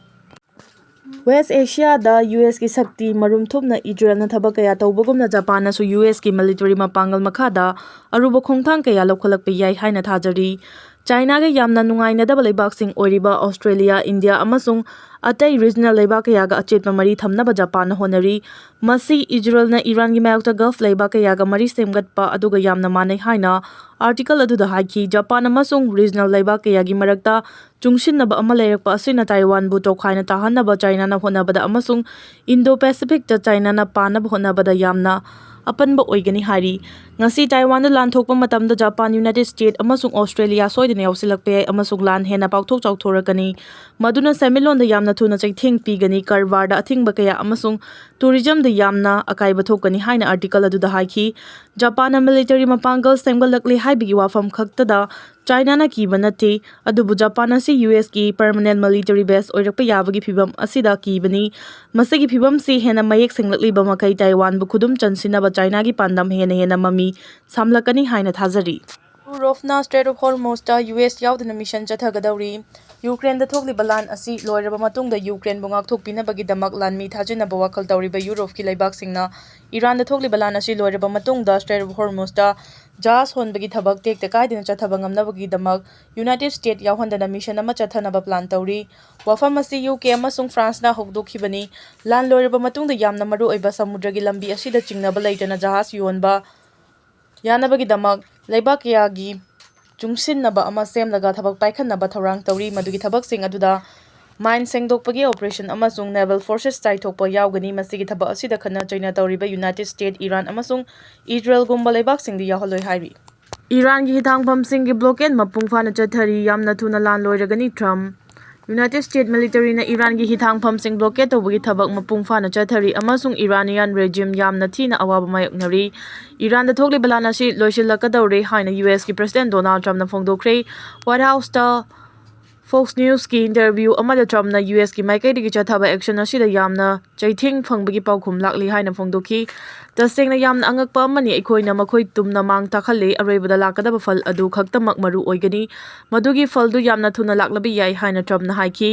West Asiaꯗ USꯀꯤ ꯁꯛꯇꯤ ꯃꯔꯨꯝ ꯊꯨꯞꯅ ꯏꯖꯔꯦꯜꯅ ꯊꯕꯛ ꯀꯌꯥ ꯇꯧꯕꯒꯨꯝꯅ, ꯖꯄꯥꯟꯅꯁꯨ USꯀꯤ military ꯃꯄꯥꯡꯒꯜ ꯃꯈꯥꯗ ꯑꯔꯨꯕ ꯈꯣꯡꯊꯥꯡ ꯀꯌꯥ ꯂꯧꯈꯠꯂꯛꯄ ꯌꯥꯏ ꯍꯥꯏꯅ ꯊꯥꯖꯔꯤ꯫ ꯆꯥꯏꯅꯥꯒ ꯌꯥꯝꯅ ꯅꯨꯡꯉꯥꯏꯅꯗꯕ ꯂꯩꯕꯥꯛꯁꯤꯡ ꯑꯣꯏꯔꯤꯕ ꯑꯣꯁꯇ꯭ꯔꯦꯂꯤꯌꯥ, ꯏꯟꯗꯤꯌꯥ ꯑꯃꯁꯨꯡ ꯑꯇꯩ regional ꯂꯩꯕꯥꯛ ꯀꯌꯥꯒ ꯑꯆꯦꯠꯄ ꯃꯔꯤ ꯊꯝꯅꯕ ꯖꯄꯥꯟꯅ ꯍꯣꯠꯅꯔꯤ꯫ ꯃꯁꯤ ꯏꯖꯔꯦꯜꯅ ꯏꯔꯥꯟꯒꯤ ꯃꯥꯌꯣꯛꯇ Gulf ꯂꯩꯕꯥꯛ ꯀꯌꯥꯒ ꯃꯔꯤ ꯁꯦꯝꯒꯠꯄ ꯑꯗꯨꯒ ꯌꯥꯝꯅ ꯃꯥꯟꯅꯩ ꯍꯥꯏꯅ article ꯑꯗꯨꯗ ꯍꯥꯏꯈꯤ꯫ ꯖꯄꯥꯟ ꯑꯃꯁꯨꯡ regional ꯂꯩꯕꯥꯛ ꯀꯌꯥꯒꯤ ꯃꯔꯛꯇ ꯆꯨꯡꯁꯤꯟꯅꯕ ꯑꯃ ꯂꯩꯔꯛꯄ ꯑꯁꯤꯅ ꯇꯥꯏꯋꯥꯟꯕꯨ ꯇꯣꯈꯥꯏꯅ ꯇꯥꯍꯟꯅꯕ ꯆꯥꯏꯅꯥꯅ ꯍꯣꯠꯅꯕꯗ ꯑꯃꯁꯨꯡ Indo-Pacificꯇ ꯆꯥꯏꯅꯥꯅ ꯄꯥꯟꯅꯕ ꯍꯣꯠꯅꯕꯗ ꯌꯥꯝꯅ ꯑꯄꯟꯕ ꯑꯣꯏꯒꯅꯤ ꯍꯥꯏꯔꯤ꯫ ꯉꯁꯤ ꯇꯥꯏꯋꯥꯟꯗ ꯂꯥꯟ ꯊꯣꯛꯄ ꯃꯇꯝꯗ ꯖꯄꯥꯟ, United States ꯑꯃꯁꯨꯡ ꯑꯣꯁꯇ꯭ꯔꯦꯂꯤꯌꯥ ꯁꯣꯏꯗꯅ ꯌꯥꯎꯁꯤꯜꯂꯛꯄ ꯌꯥꯏ ꯑꯃꯁꯨꯡ ꯂꯥꯟ ꯍꯦꯟꯅ ꯄꯥꯛꯊꯣꯛ ꯆꯥꯎꯊꯣꯔꯛꯀꯅꯤ, ꯃꯗꯨꯅ ꯁꯦꯟꯃꯤꯠꯂꯣꯟꯗ ꯌꯥꯝꯅ ꯊꯨꯅ ꯆꯩꯊꯦꯡ ꯄꯤꯒꯅꯤ, ꯀꯔꯕꯥꯔꯗ ꯑꯊꯤꯡꯕ ꯀꯌꯥ ꯑꯃꯁꯨꯡ tourismꯗ ꯌꯥꯝꯅ ꯑꯀꯥꯏꯕ ꯊꯣꯛꯀꯅꯤ ꯍꯥꯏꯅ article ꯑꯗꯨꯗ ꯍꯥꯏꯈꯤ꯫ ꯖꯄꯥꯟꯅ military ꯃꯄꯥꯡꯒꯜ ꯁꯦꯝꯒꯠꯂꯛꯂꯦ ꯍꯥꯏꯕꯒꯤ ꯋꯥꯐꯝ ꯈꯛꯇꯗ ꯆꯥꯏꯅꯥꯅ ꯀꯤꯕ ꯅꯠꯇꯦ, ꯑꯗꯨꯕꯨ ꯖꯄꯥꯟ ꯑꯁꯤ USꯀꯤ permanent military base ꯑꯣꯏꯔꯛꯄ ꯌꯥꯕꯒꯤ ꯐꯤꯚꯝ ꯑꯁꯤꯗ ꯀꯤꯕꯅꯤ꯫ ꯃꯁꯤꯒꯤ ꯐꯤꯚꯝꯁꯤ ꯍꯦꯟꯅ ꯃꯌꯦꯛ ꯁꯦꯡꯂꯛꯂꯤꯕ ꯃꯈꯩ ꯇꯥꯏꯋꯥꯟꯕꯨ ꯈꯨꯗꯨꯝ ꯆꯟꯁꯤꯟꯅꯕ ꯆꯥꯏꯅꯥꯒꯤ ꯄꯥꯟꯗꯝ ꯍꯦꯟꯅ ꯍꯦꯟꯅ ꯃꯃꯤ ꯁꯥꯝꯂꯛꯀꯅꯤ ꯍꯥꯏꯅ ꯊꯥꯖꯔꯤ꯫ ꯌꯨꯔꯣꯞꯅ Strait of Hormuzꯇ ꯌꯨ ꯑꯦꯁ ꯌꯥꯎꯗꯅ ꯃꯤꯁꯟ ꯆꯠꯊꯒꯗꯧꯔꯤ꯫ ꯌꯨꯀ꯭ꯔꯦꯟꯗ ꯊꯣꯛꯂꯤꯕ ꯂꯥꯟ ꯑꯁꯤ ꯂꯣꯏꯔꯕ ꯃꯇꯨꯡꯗ ꯌꯨꯀ꯭ꯔꯦꯟꯕꯨ ꯉꯥꯛꯊꯣꯛꯄꯤꯅꯕꯒꯤꯗꯃꯛ ꯂꯥꯟꯃꯤ ꯊꯥꯖꯤꯟꯅꯕ ꯋꯥꯈꯜ ꯇꯧꯔꯤꯕ ꯌꯨꯔꯣꯞꯀꯤ ꯂꯩꯕꯥꯛꯁꯤꯡꯅ ꯏꯔꯥꯟꯗ ꯊꯣꯛꯂꯤꯕ ꯂꯥꯟ ꯑꯁꯤ ꯂꯣꯏꯔꯕ ꯃꯇꯨꯡꯗ Strait of Hormuzꯇ ꯖꯍꯥꯖ ꯍꯣꯟꯕꯒꯤ ꯊꯕꯛ ꯇꯦꯛꯇ ꯀꯥꯏꯗꯅ ꯆꯠꯊꯕ ꯉꯝꯅꯕꯒꯤꯗꯃꯛ United States ꯌꯥꯎꯍꯟꯗꯅ ꯃꯤꯁꯟ ꯑꯃ ꯆꯠꯊꯅꯕ ꯄ꯭ꯂꯥꯟ ꯇꯧꯔꯤ꯫ ꯋꯥꯐꯝ ꯑꯁꯤ ꯌꯨ ꯀꯦ ꯑꯃꯁꯨꯡ ꯐ꯭ꯔꯥꯟꯁꯅ ꯍꯧꯗꯣꯛꯈꯤꯕꯅꯤ꯫ ꯂꯥꯟ ꯂꯣꯏꯔꯕ ꯃꯇꯨꯡꯗ ꯌꯥꯝꯅ ꯃꯔꯨ ꯑꯣꯏꯕ ꯁꯃꯨꯗ꯭ꯔꯒꯤ ꯂꯝꯕꯤ ꯑꯁꯤꯗ ꯆꯤꯡꯅꯕ ꯂꯩꯇꯅ ꯖꯍꯥꯖ ꯌꯣꯟꯕ ꯌꯥꯅꯕꯒꯤꯗꯃꯛ ꯂꯩꯕꯥꯛ ꯀꯌꯥꯒꯤ ꯆꯨꯡꯁꯤꯟꯅꯕ ꯑꯃ ꯁꯦꯝꯂꯒ ꯊꯕꯛ ꯄꯥꯏꯈꯠꯅꯕ ꯊꯧꯔꯥꯡ ꯇꯧꯔꯤ꯫ ꯃꯗꯨꯒꯤ ꯊꯕꯛꯁꯤꯡ ꯑꯗꯨꯗ ꯃꯥꯏꯟ ꯁꯦꯡꯗꯣꯛꯄꯒꯤ ꯑꯣꯄꯔꯦꯁꯟ ꯑꯃꯁꯨꯡ ꯅꯦꯚꯦꯜ ꯐꯣꯔꯁꯦꯁ ꯆꯥꯏꯊꯣꯛꯄ ꯌꯥꯎꯒꯅꯤ꯫ ꯃꯁꯤꯒꯤ ꯊꯕꯛ ꯑꯁꯤꯗ ꯈꯠꯅ ꯆꯩꯅ ꯇꯧꯔꯤꯕ ꯌꯨꯅꯥꯏꯇꯦꯗ ꯁ꯭ꯇꯦꯠ, ꯏꯔꯥꯟ ꯑꯃꯁꯨꯡ ꯏꯖꯔꯦꯜꯒꯨꯝꯕ ꯂꯩꯕꯥꯛꯁꯤꯡꯗꯤ ꯌꯥꯎꯍꯜꯂꯣꯏ ꯍꯥꯏꯔꯤ꯫ ꯏꯔꯥꯟꯒꯤ ꯍꯤꯊꯥꯡꯐꯝꯁꯤꯡꯒꯤ ꯕ꯭ꯂꯣꯀꯦꯗ ꯃꯄꯨꯡ ꯐꯥꯅ ꯆꯠꯊꯔꯤ꯫ ꯌꯥꯝꯅ ꯊꯨꯅ ꯂꯥꯟ ꯂꯣꯏꯔꯒꯅꯤ, ꯇ꯭ꯔꯝꯞ꯫ ꯌꯨꯅꯥꯏꯇꯦꯗ ꯁ꯭ꯇꯦꯠ ꯃꯤꯂꯤꯇꯔꯤꯅ ꯏꯔꯥꯟꯒꯤ ꯍꯤꯊꯥꯡꯐꯝꯁꯤꯡ ꯕ꯭ꯂꯣꯀꯦꯗ ꯇꯧꯕꯒꯤ ꯊꯕꯛ ꯃꯄꯨꯡ ꯐꯥꯅ ꯆꯠꯊꯔꯤ ꯑꯃꯁꯨꯡ ꯏꯔꯥꯅꯤꯌꯥꯟ ꯔꯦꯖꯤꯝ ꯌꯥꯝꯅ ꯊꯤꯅ ꯑꯋꯥꯕ ꯃꯥꯌꯣꯛꯅꯔꯤ꯫ ꯏꯔꯥꯟꯗ ꯊꯣꯛꯂꯤꯕ ꯂꯥꯟ ꯑꯁꯤ ꯂꯣꯏꯁꯤꯜꯂꯛꯀꯗꯧꯔꯦ ꯍꯥꯏꯅ ꯌꯨ ꯑꯦꯁꯀꯤ ꯄ꯭ꯔꯁꯤꯗꯦꯟ ꯗꯣꯅꯥꯜꯗ ꯇ꯭ꯔꯝꯞꯅ ꯐꯣꯡꯗꯣꯛꯈ꯭ꯔꯦ꯫ ꯋꯥꯏꯠ ꯍꯥꯎꯁꯇ ꯐꯣꯛꯁ ꯅ꯭ꯌꯨꯁꯀꯤ ꯏꯟꯇꯔꯚ꯭ꯌꯨ ꯑꯃꯗ ꯇ꯭ꯔꯝꯞꯅ ꯌꯨ ꯑꯦꯁꯀꯤ ꯃꯥꯏꯀꯩꯗꯒꯤ ꯆꯠꯊꯕ ꯑꯦꯛꯁꯟ ꯑꯁꯤꯗ ꯌꯥꯝꯅ ꯆꯩꯊꯦꯡ ꯐꯪꯕꯒꯤ ꯄꯥꯎꯈꯨꯝ ꯂꯥꯛꯂꯤ ꯍꯥꯏꯅ ꯐꯣꯡꯗꯣꯛꯈꯤ꯫ "ꯇꯁꯦꯡꯅ ꯌꯥꯝꯅ ꯑꯉꯛꯄ ꯑꯃꯅꯤ꯫ ꯑꯩꯈꯣꯏꯅ ꯃꯈꯣꯏ ꯇꯨꯝꯅ ꯃꯥꯡ ꯇꯥꯛꯍꯜꯂꯦ꯫ ꯑꯔꯣꯏꯕꯗ ꯂꯥꯛꯀꯗꯕ ꯐꯜ ꯑꯗꯨ ꯈꯛꯇꯃꯛ ꯃꯔꯨ ꯑꯣꯏꯒꯅꯤ꯫ ꯃꯗꯨꯒꯤ ꯐꯜꯗꯨ ꯌꯥꯝꯅ ꯊꯨꯅ ꯂꯥꯛꯂꯕ ꯌꯥꯏ" ꯍꯥꯏꯅ ꯇ꯭ꯔꯝꯞꯅ ꯍꯥꯏꯈꯤ꯫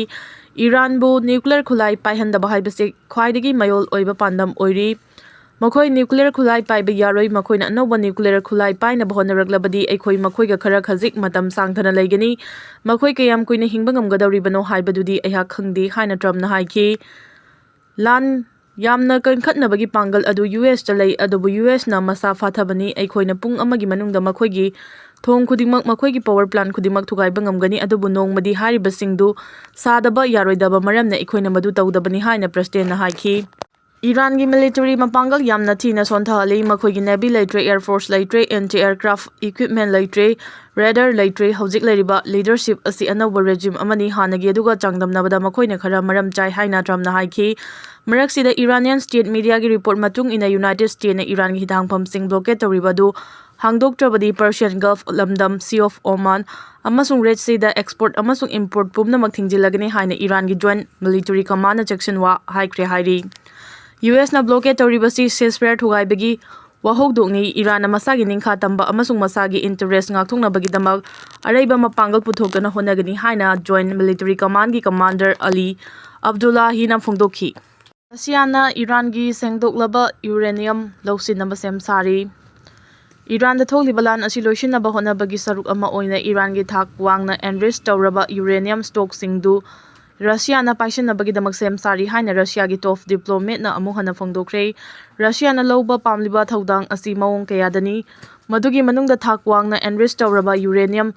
"ꯏꯔꯥꯟꯕꯨ ꯅ꯭ꯌꯨꯀ꯭ꯂꯤꯌꯔ ꯈꯨꯠꯂꯥꯏ ꯄꯥꯏꯍꯟꯗꯕ ꯍꯥꯏꯕꯁꯤ ꯈ꯭ꯋꯥꯏꯗꯒꯤ ꯃꯌꯣꯜ ꯑꯣꯏꯕ ꯄꯥꯟꯗꯝ ꯑꯣꯏꯔꯤ꯫ ꯃꯈꯣꯏ ꯅ꯭ꯌꯨꯀ꯭ꯂꯤꯌꯔ ꯈꯨꯠꯂꯥꯏ ꯄꯥꯏꯕ ꯌꯥꯔꯣꯏ꯫ ꯃꯈꯣꯏꯅ ꯑꯅꯧꯕ ꯅ꯭ꯌꯨꯀ꯭ꯂꯤꯌꯔ ꯈꯨꯠꯂꯥꯏ ꯄꯥꯏꯅꯕ ꯍꯣꯠꯅꯔꯛꯂꯕꯗꯤ ꯑꯩꯈꯣꯏ ꯃꯈꯣꯏꯒ ꯈꯔ ꯈꯖꯤꯛ ꯃꯇꯝ ꯁꯥꯡꯊꯅ ꯂꯩꯒꯅꯤ꯫ ꯃꯈꯣꯏ ꯀꯌꯥꯝ ꯀꯨꯏꯅ ꯍꯤꯡꯕ ꯉꯝꯒꯗꯧꯔꯤꯕꯅꯣ ꯍꯥꯏꯕꯗꯨꯗꯤ ꯑꯩꯍꯥꯛ ꯈꯪꯗꯦ" ꯍꯥꯏꯅ ꯇ꯭ꯔꯝꯞꯅ ꯍꯥꯏꯈꯤ꯫ ꯂꯥꯟ ꯌꯥꯝꯅ ꯀꯟꯈꯠꯅꯕꯒꯤ ꯄꯥꯡꯒꯜ ꯑꯗꯨ ꯌꯨ ꯑꯦꯁꯇ ꯂꯩ, ꯑꯗꯨꯕꯨ ꯌꯨ ꯑꯦꯁꯅ ꯃꯁꯥ ꯐꯥꯊꯕꯅꯤ꯫ ꯑꯩꯈꯣꯏꯅ ꯄꯨꯡ ꯑꯃꯒꯤ ꯃꯅꯨꯡꯗ ꯃꯈꯣꯏꯒꯤ ꯊꯣꯡ ꯈꯨꯗꯤꯡꯃꯛ, ꯃꯈꯣꯏꯒꯤ ꯄꯥꯋꯔ ꯄ꯭ꯂꯥꯟꯠ ꯈꯨꯗꯤꯡꯃꯛ ꯊꯨꯒꯥꯏꯕ ꯉꯝꯒꯅꯤ, ꯑꯗꯨꯕꯨ ꯅꯣꯡꯃꯗꯤ ꯍꯥꯏꯔꯤꯕꯁꯤꯡꯗꯨ ꯁꯥꯗꯕ ꯌꯥꯔꯣꯏꯗꯕ ꯃꯔꯝꯅ ꯑꯩꯈꯣꯏꯅ ꯃꯗꯨ ꯇꯧꯗꯕꯅꯤ ꯍꯥꯏꯅ ꯄ꯭ꯔꯁꯤꯗꯦꯟꯅ ꯍꯥꯏꯈꯤ꯫ ꯏꯔꯥꯟꯒꯤ ꯃꯤꯂꯤꯇꯔꯤ ꯃꯄꯥꯡꯒꯜ ꯌꯥꯝꯅ ꯊꯤꯅ ꯁꯣꯟꯊꯍꯜꯂꯤ꯫ ꯃꯈꯣꯏꯒꯤ ꯅꯦꯚꯤ ꯂꯩꯇ꯭ꯔꯦ, ꯑꯦꯌꯔ ꯐꯣꯔꯁ ꯂꯩꯇ꯭ꯔꯦ, ꯑꯦꯟꯇꯤ ꯑꯦꯌꯔꯀ꯭ꯔꯥꯐ ꯏꯀ꯭ꯋꯤꯞꯃꯦꯟ ꯂꯩꯇ꯭ꯔꯦ, ꯔꯦꯗꯥꯔ ꯂꯩꯇ꯭ꯔꯦ꯫ ꯍꯧꯖꯤꯛ ꯂꯩꯔꯤꯕ ꯂꯤꯗꯔꯁꯤꯞ ꯑꯁꯤ ꯑꯅꯧꯕ ꯔꯦꯖꯤꯝ ꯑꯃꯅꯤ, ꯍꯥꯟꯅꯒꯤ ꯑꯗꯨꯒ ꯆꯥꯡꯗꯝꯅꯕꯗ ꯃꯈꯣꯏꯅ ꯈꯔ ꯃꯔꯝ ꯆꯥꯏ ꯍꯥꯏꯅ ꯇ꯭ꯔꯝꯞꯅ ꯍꯥꯏꯈꯤ꯫ ꯃꯔꯛꯁꯤꯗ ꯏꯔꯥꯅꯤꯌꯥꯟ ꯁ꯭ꯇꯦꯠ ꯃꯤꯗꯤꯌꯥꯒꯤ ꯔꯤꯄꯣꯔꯠ ꯃꯇꯨꯡ ꯏꯟꯅ ꯌꯨꯅꯥꯏꯇꯦꯗ ꯁ꯭ꯇꯦꯠꯅ ꯏꯔꯥꯟꯒꯤ ꯍꯤꯊꯥꯡꯐꯝꯁꯤꯡ ꯕ꯭ꯂꯣꯀꯦꯗ ꯇꯧꯔꯤꯕ ꯑꯗꯨ ꯍꯥꯡꯗꯣꯛꯇ꯭ꯔꯕꯗꯤ ꯄꯔꯁꯤꯌꯟ ꯒꯜꯐ ꯂꯝꯗꯝ, ꯁꯤ ꯑꯣꯐ ꯑꯣꯃꯥꯟ ꯑꯃꯁꯨꯡ ꯔꯦꯗ ꯁꯤꯗ ꯑꯦꯛꯁꯄꯣꯔꯠ ꯑꯃꯁꯨꯡ ꯏꯝꯄꯣꯔꯠ ꯄꯨꯝꯅꯃꯛ ꯊꯤꯡꯖꯤꯜꯂꯒꯅꯤ ꯍꯥꯏꯅ ꯏꯔꯥꯟꯒꯤ ꯖꯣꯏꯟꯠ ꯃꯤꯂꯤꯇꯔꯤ ꯀꯃꯥꯟꯅ ꯆꯦꯛꯁꯤꯟꯋꯥ ꯍꯥꯏꯈ꯭ꯔꯦ ꯍꯥꯏꯔꯤ꯫ U ꯑꯦꯁꯅ blocked ꯇꯧꯔꯤꯕꯁꯤ ꯁꯤꯖꯐꯥꯌꯔ ꯊꯨꯒꯥꯏꯕꯒꯤ ꯋꯥꯍꯧꯗꯣꯛꯅꯤ꯫ ꯏꯔꯥꯟꯅ ꯃꯁꯥꯒꯤ ꯅꯤꯡꯈꯥ ꯇꯝꯕ ꯑꯃꯁꯨꯡ ꯃꯁꯥꯒꯤ interest ꯉꯥꯛꯊꯣꯛꯅꯕꯒꯤꯗꯃꯛ ꯑꯔꯩꯕ ꯃꯄꯥꯡꯒꯜ ꯄꯨꯊꯣꯛꯇꯨꯅ ꯍꯣꯠꯅꯒꯅꯤ ꯍꯥꯏꯅ Joint Military Commandꯒꯤ commander Ali Abdullahiꯅ ꯐꯣꯡꯗꯣꯛꯈꯤ꯫ ꯔꯁꯤꯌꯥꯅ ꯏꯔꯥꯟꯒꯤ ꯁꯦꯡꯗꯣꯛꯂꯕ uranium ꯂꯧꯁꯤꯟꯅꯕ ꯁꯦꯝ ꯁꯥꯔꯤ꯫ ꯏꯔꯥꯟꯗ ꯊꯣꯛꯂꯤꯕ ꯂꯥꯟ ꯑꯁꯤ ꯂꯣꯏꯁꯤꯟꯅꯕ ꯍꯣꯠꯅꯕꯒꯤ ꯁꯔꯨꯛ ꯑꯃ ꯑꯣꯏꯅ ꯏꯔꯥꯟꯒꯤ ꯊꯥꯛ ꯋꯥꯡꯅ enrich ꯇꯧꯔꯕ uranium stockꯁꯤꯡꯗꯨ ꯔꯁꯤꯌꯥꯅ ꯄꯥꯏꯁꯤꯟꯅꯕꯒꯤꯗꯃꯛ ꯁꯦꯝ ꯁꯥꯔꯤ ꯍꯥꯏꯅ ꯔꯁꯤꯌꯥꯒꯤ top diplomatꯅ ꯑꯃꯨꯛ ꯍꯟꯅ ꯐꯣꯡꯗꯣꯛꯈ꯭ꯔꯦ꯫ ꯔꯁꯤꯌꯥꯅ ꯂꯧꯕ ꯄꯥꯝꯂꯤꯕ ꯊꯧꯗꯥꯡ ꯑꯁꯤ ꯃꯑꯣꯡ ꯀꯌꯥꯗꯅꯤ꯫ ꯃꯗꯨꯒꯤ ꯃꯅꯨꯡꯗ ꯊꯥꯛ ꯋꯥꯡꯅ enrich ꯇꯧꯔꯕ uranium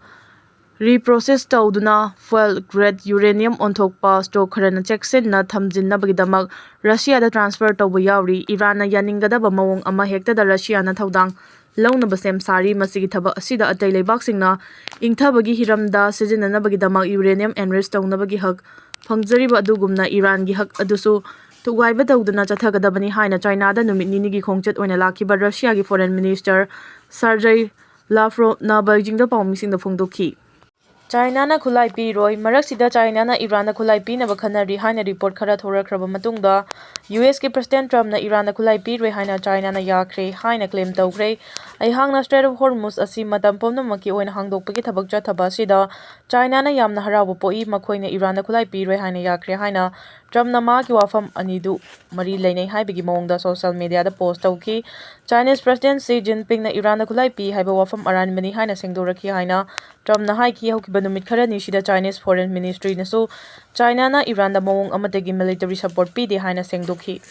reprocess ꯇꯧꯗꯨꯅ fuel grade uranium ꯑꯣꯟꯊꯣꯛꯄ stock ꯈꯔꯅ ꯆꯦꯛꯁꯤꯟꯅ ꯊꯝꯖꯤꯟꯅꯕꯒꯤꯗꯃꯛ ꯔꯁꯤꯌꯥꯗ transfer ꯇꯧꯕ ꯌꯥꯎꯔꯤ꯫ ꯏꯔꯥꯟꯅ ꯌꯥꯅꯤꯡꯒꯗꯕ ꯃꯑꯣꯡ ꯑꯃ ꯍꯦꯛꯇꯗ ꯔꯁꯤꯌꯥꯅ ꯊꯧꯗꯥꯡ ꯂꯧꯅꯕ ꯁꯦꯝ ꯁꯥꯔꯤ꯫ ꯃꯁꯤꯒꯤ ꯊꯕꯛ ꯑꯁꯤꯗ ꯑꯇꯩ ꯂꯩꯕꯥꯛꯁꯤꯡꯅ ꯏꯪꯊꯕꯒꯤ ꯍꯤꯔꯝꯗ ꯁꯤꯖꯤꯟꯅꯅꯕꯒꯤꯗꯃꯛ uranium enrich ꯇꯧꯅꯕꯒꯤ ꯍꯛ ꯐꯪꯖꯔꯤꯕ ꯑꯗꯨꯒꯨꯝꯅ ꯏꯔꯥꯟꯒꯤ ꯍꯛ ꯑꯗꯨꯁꯨ ꯊꯨꯒꯥꯏꯕ ꯇꯧꯗꯨꯅ ꯆꯠꯊꯒꯗꯕꯅꯤ ꯍꯥꯏꯅ ꯆꯥꯏꯅꯥꯗ ꯅꯨꯃꯤꯠ ꯅꯤꯅꯤꯒꯤ ꯈꯣꯡꯆꯠ ꯑꯣꯏꯅ ꯂꯥꯛꯈꯤꯕ ꯔꯁꯤꯌꯥꯒꯤ foreign minister Sergei Lavrovꯅ ꯕꯩꯖꯤꯡꯗ ꯄꯥꯎꯃꯤꯁꯤꯡꯗ ꯐꯣꯡꯗꯣꯛꯈꯤ꯫ ꯆꯥꯏꯅꯥꯅ ꯈꯨꯠꯂꯥꯏ ꯄꯤꯔꯣꯏ꯫ ꯃꯔꯛꯁꯤꯗ ꯆꯥꯏꯅꯥꯅ ꯏꯔꯥꯟꯗ ꯈꯨꯠꯂꯥꯏ ꯄꯤꯅꯕ ꯈꯟꯅꯔꯤ ꯍꯥꯏꯅ report ꯈꯔ ꯊꯣꯔꯛꯈ꯭ꯔꯕ ꯃꯇꯨꯡꯗ, USꯀꯤ President Trumpꯅ ꯏꯔꯥꯟꯗ ꯈꯨꯠꯂꯥꯏ ꯄꯤꯔꯣꯏ ꯍꯥꯏꯅ ꯆꯥꯏꯅꯥꯅ ꯌꯥꯈ꯭ꯔꯦ ꯍꯥꯏꯅ claim ꯇꯧꯈ꯭ꯔꯦ꯫ ꯑꯩꯍꯥꯛꯅ Strait of Hormuz ꯑꯁꯤ ꯃꯇꯝ ꯄꯨꯝꯅꯃꯛꯀꯤ ꯑꯣꯏꯅ ꯍꯥꯡꯗꯣꯛꯄꯒꯤ ꯊꯕꯛ ꯆꯠꯊꯕ ꯑꯁꯤꯗ ꯆꯥꯏꯅꯥꯅ ꯌꯥꯝꯅ ꯍꯔꯥꯎꯕ ꯄꯣꯛꯏ꯫ ꯃꯈꯣꯏꯅ ꯏꯔꯥꯟꯗ ꯈꯨꯠꯂꯥꯏ ꯄꯤꯔꯣꯏ ꯍꯥꯏꯅ ꯌꯥꯈ꯭ꯔꯦ ꯍꯥꯏꯅ Trumpꯅ ꯃꯍꯥꯛꯀꯤ ꯋꯥꯐꯝ ꯑꯅꯤꯗꯨ ꯃꯔꯤ ꯂꯩꯅꯩ ꯍꯥꯏꯕꯒꯤ ꯃꯑꯣꯡꯗ social mediaꯗ post ꯇꯧꯈꯤ꯫ Chinese President Xi Jinpingꯅ ꯏꯔꯥꯟꯗ ꯈꯨꯠꯂꯥꯏ ꯄꯤ ꯍꯥꯏꯕ ꯋꯥꯐꯝ ꯑꯔꯥꯟꯕꯅꯤ ꯍꯥꯏꯅ ꯁꯦꯡꯗꯣꯔꯛꯈꯤ ꯍꯥꯏꯅ Trumpꯅ ꯍꯥꯏꯈꯤ꯫ ꯍꯧꯈꯤꯕ ꯅꯨꯃꯤꯠ ꯈꯔꯅꯤꯁꯤꯗ Chinese Foreign Ministryꯅꯁꯨ ꯆꯥꯏꯅꯥꯅ ꯏꯔꯥꯟꯗ ꯃꯑꯣꯡ ꯑꯃꯠꯇꯒꯤ military support ꯄꯤꯗꯦ ꯍꯥꯏꯅ ꯁꯦꯡꯗꯣꯛꯈꯤ꯫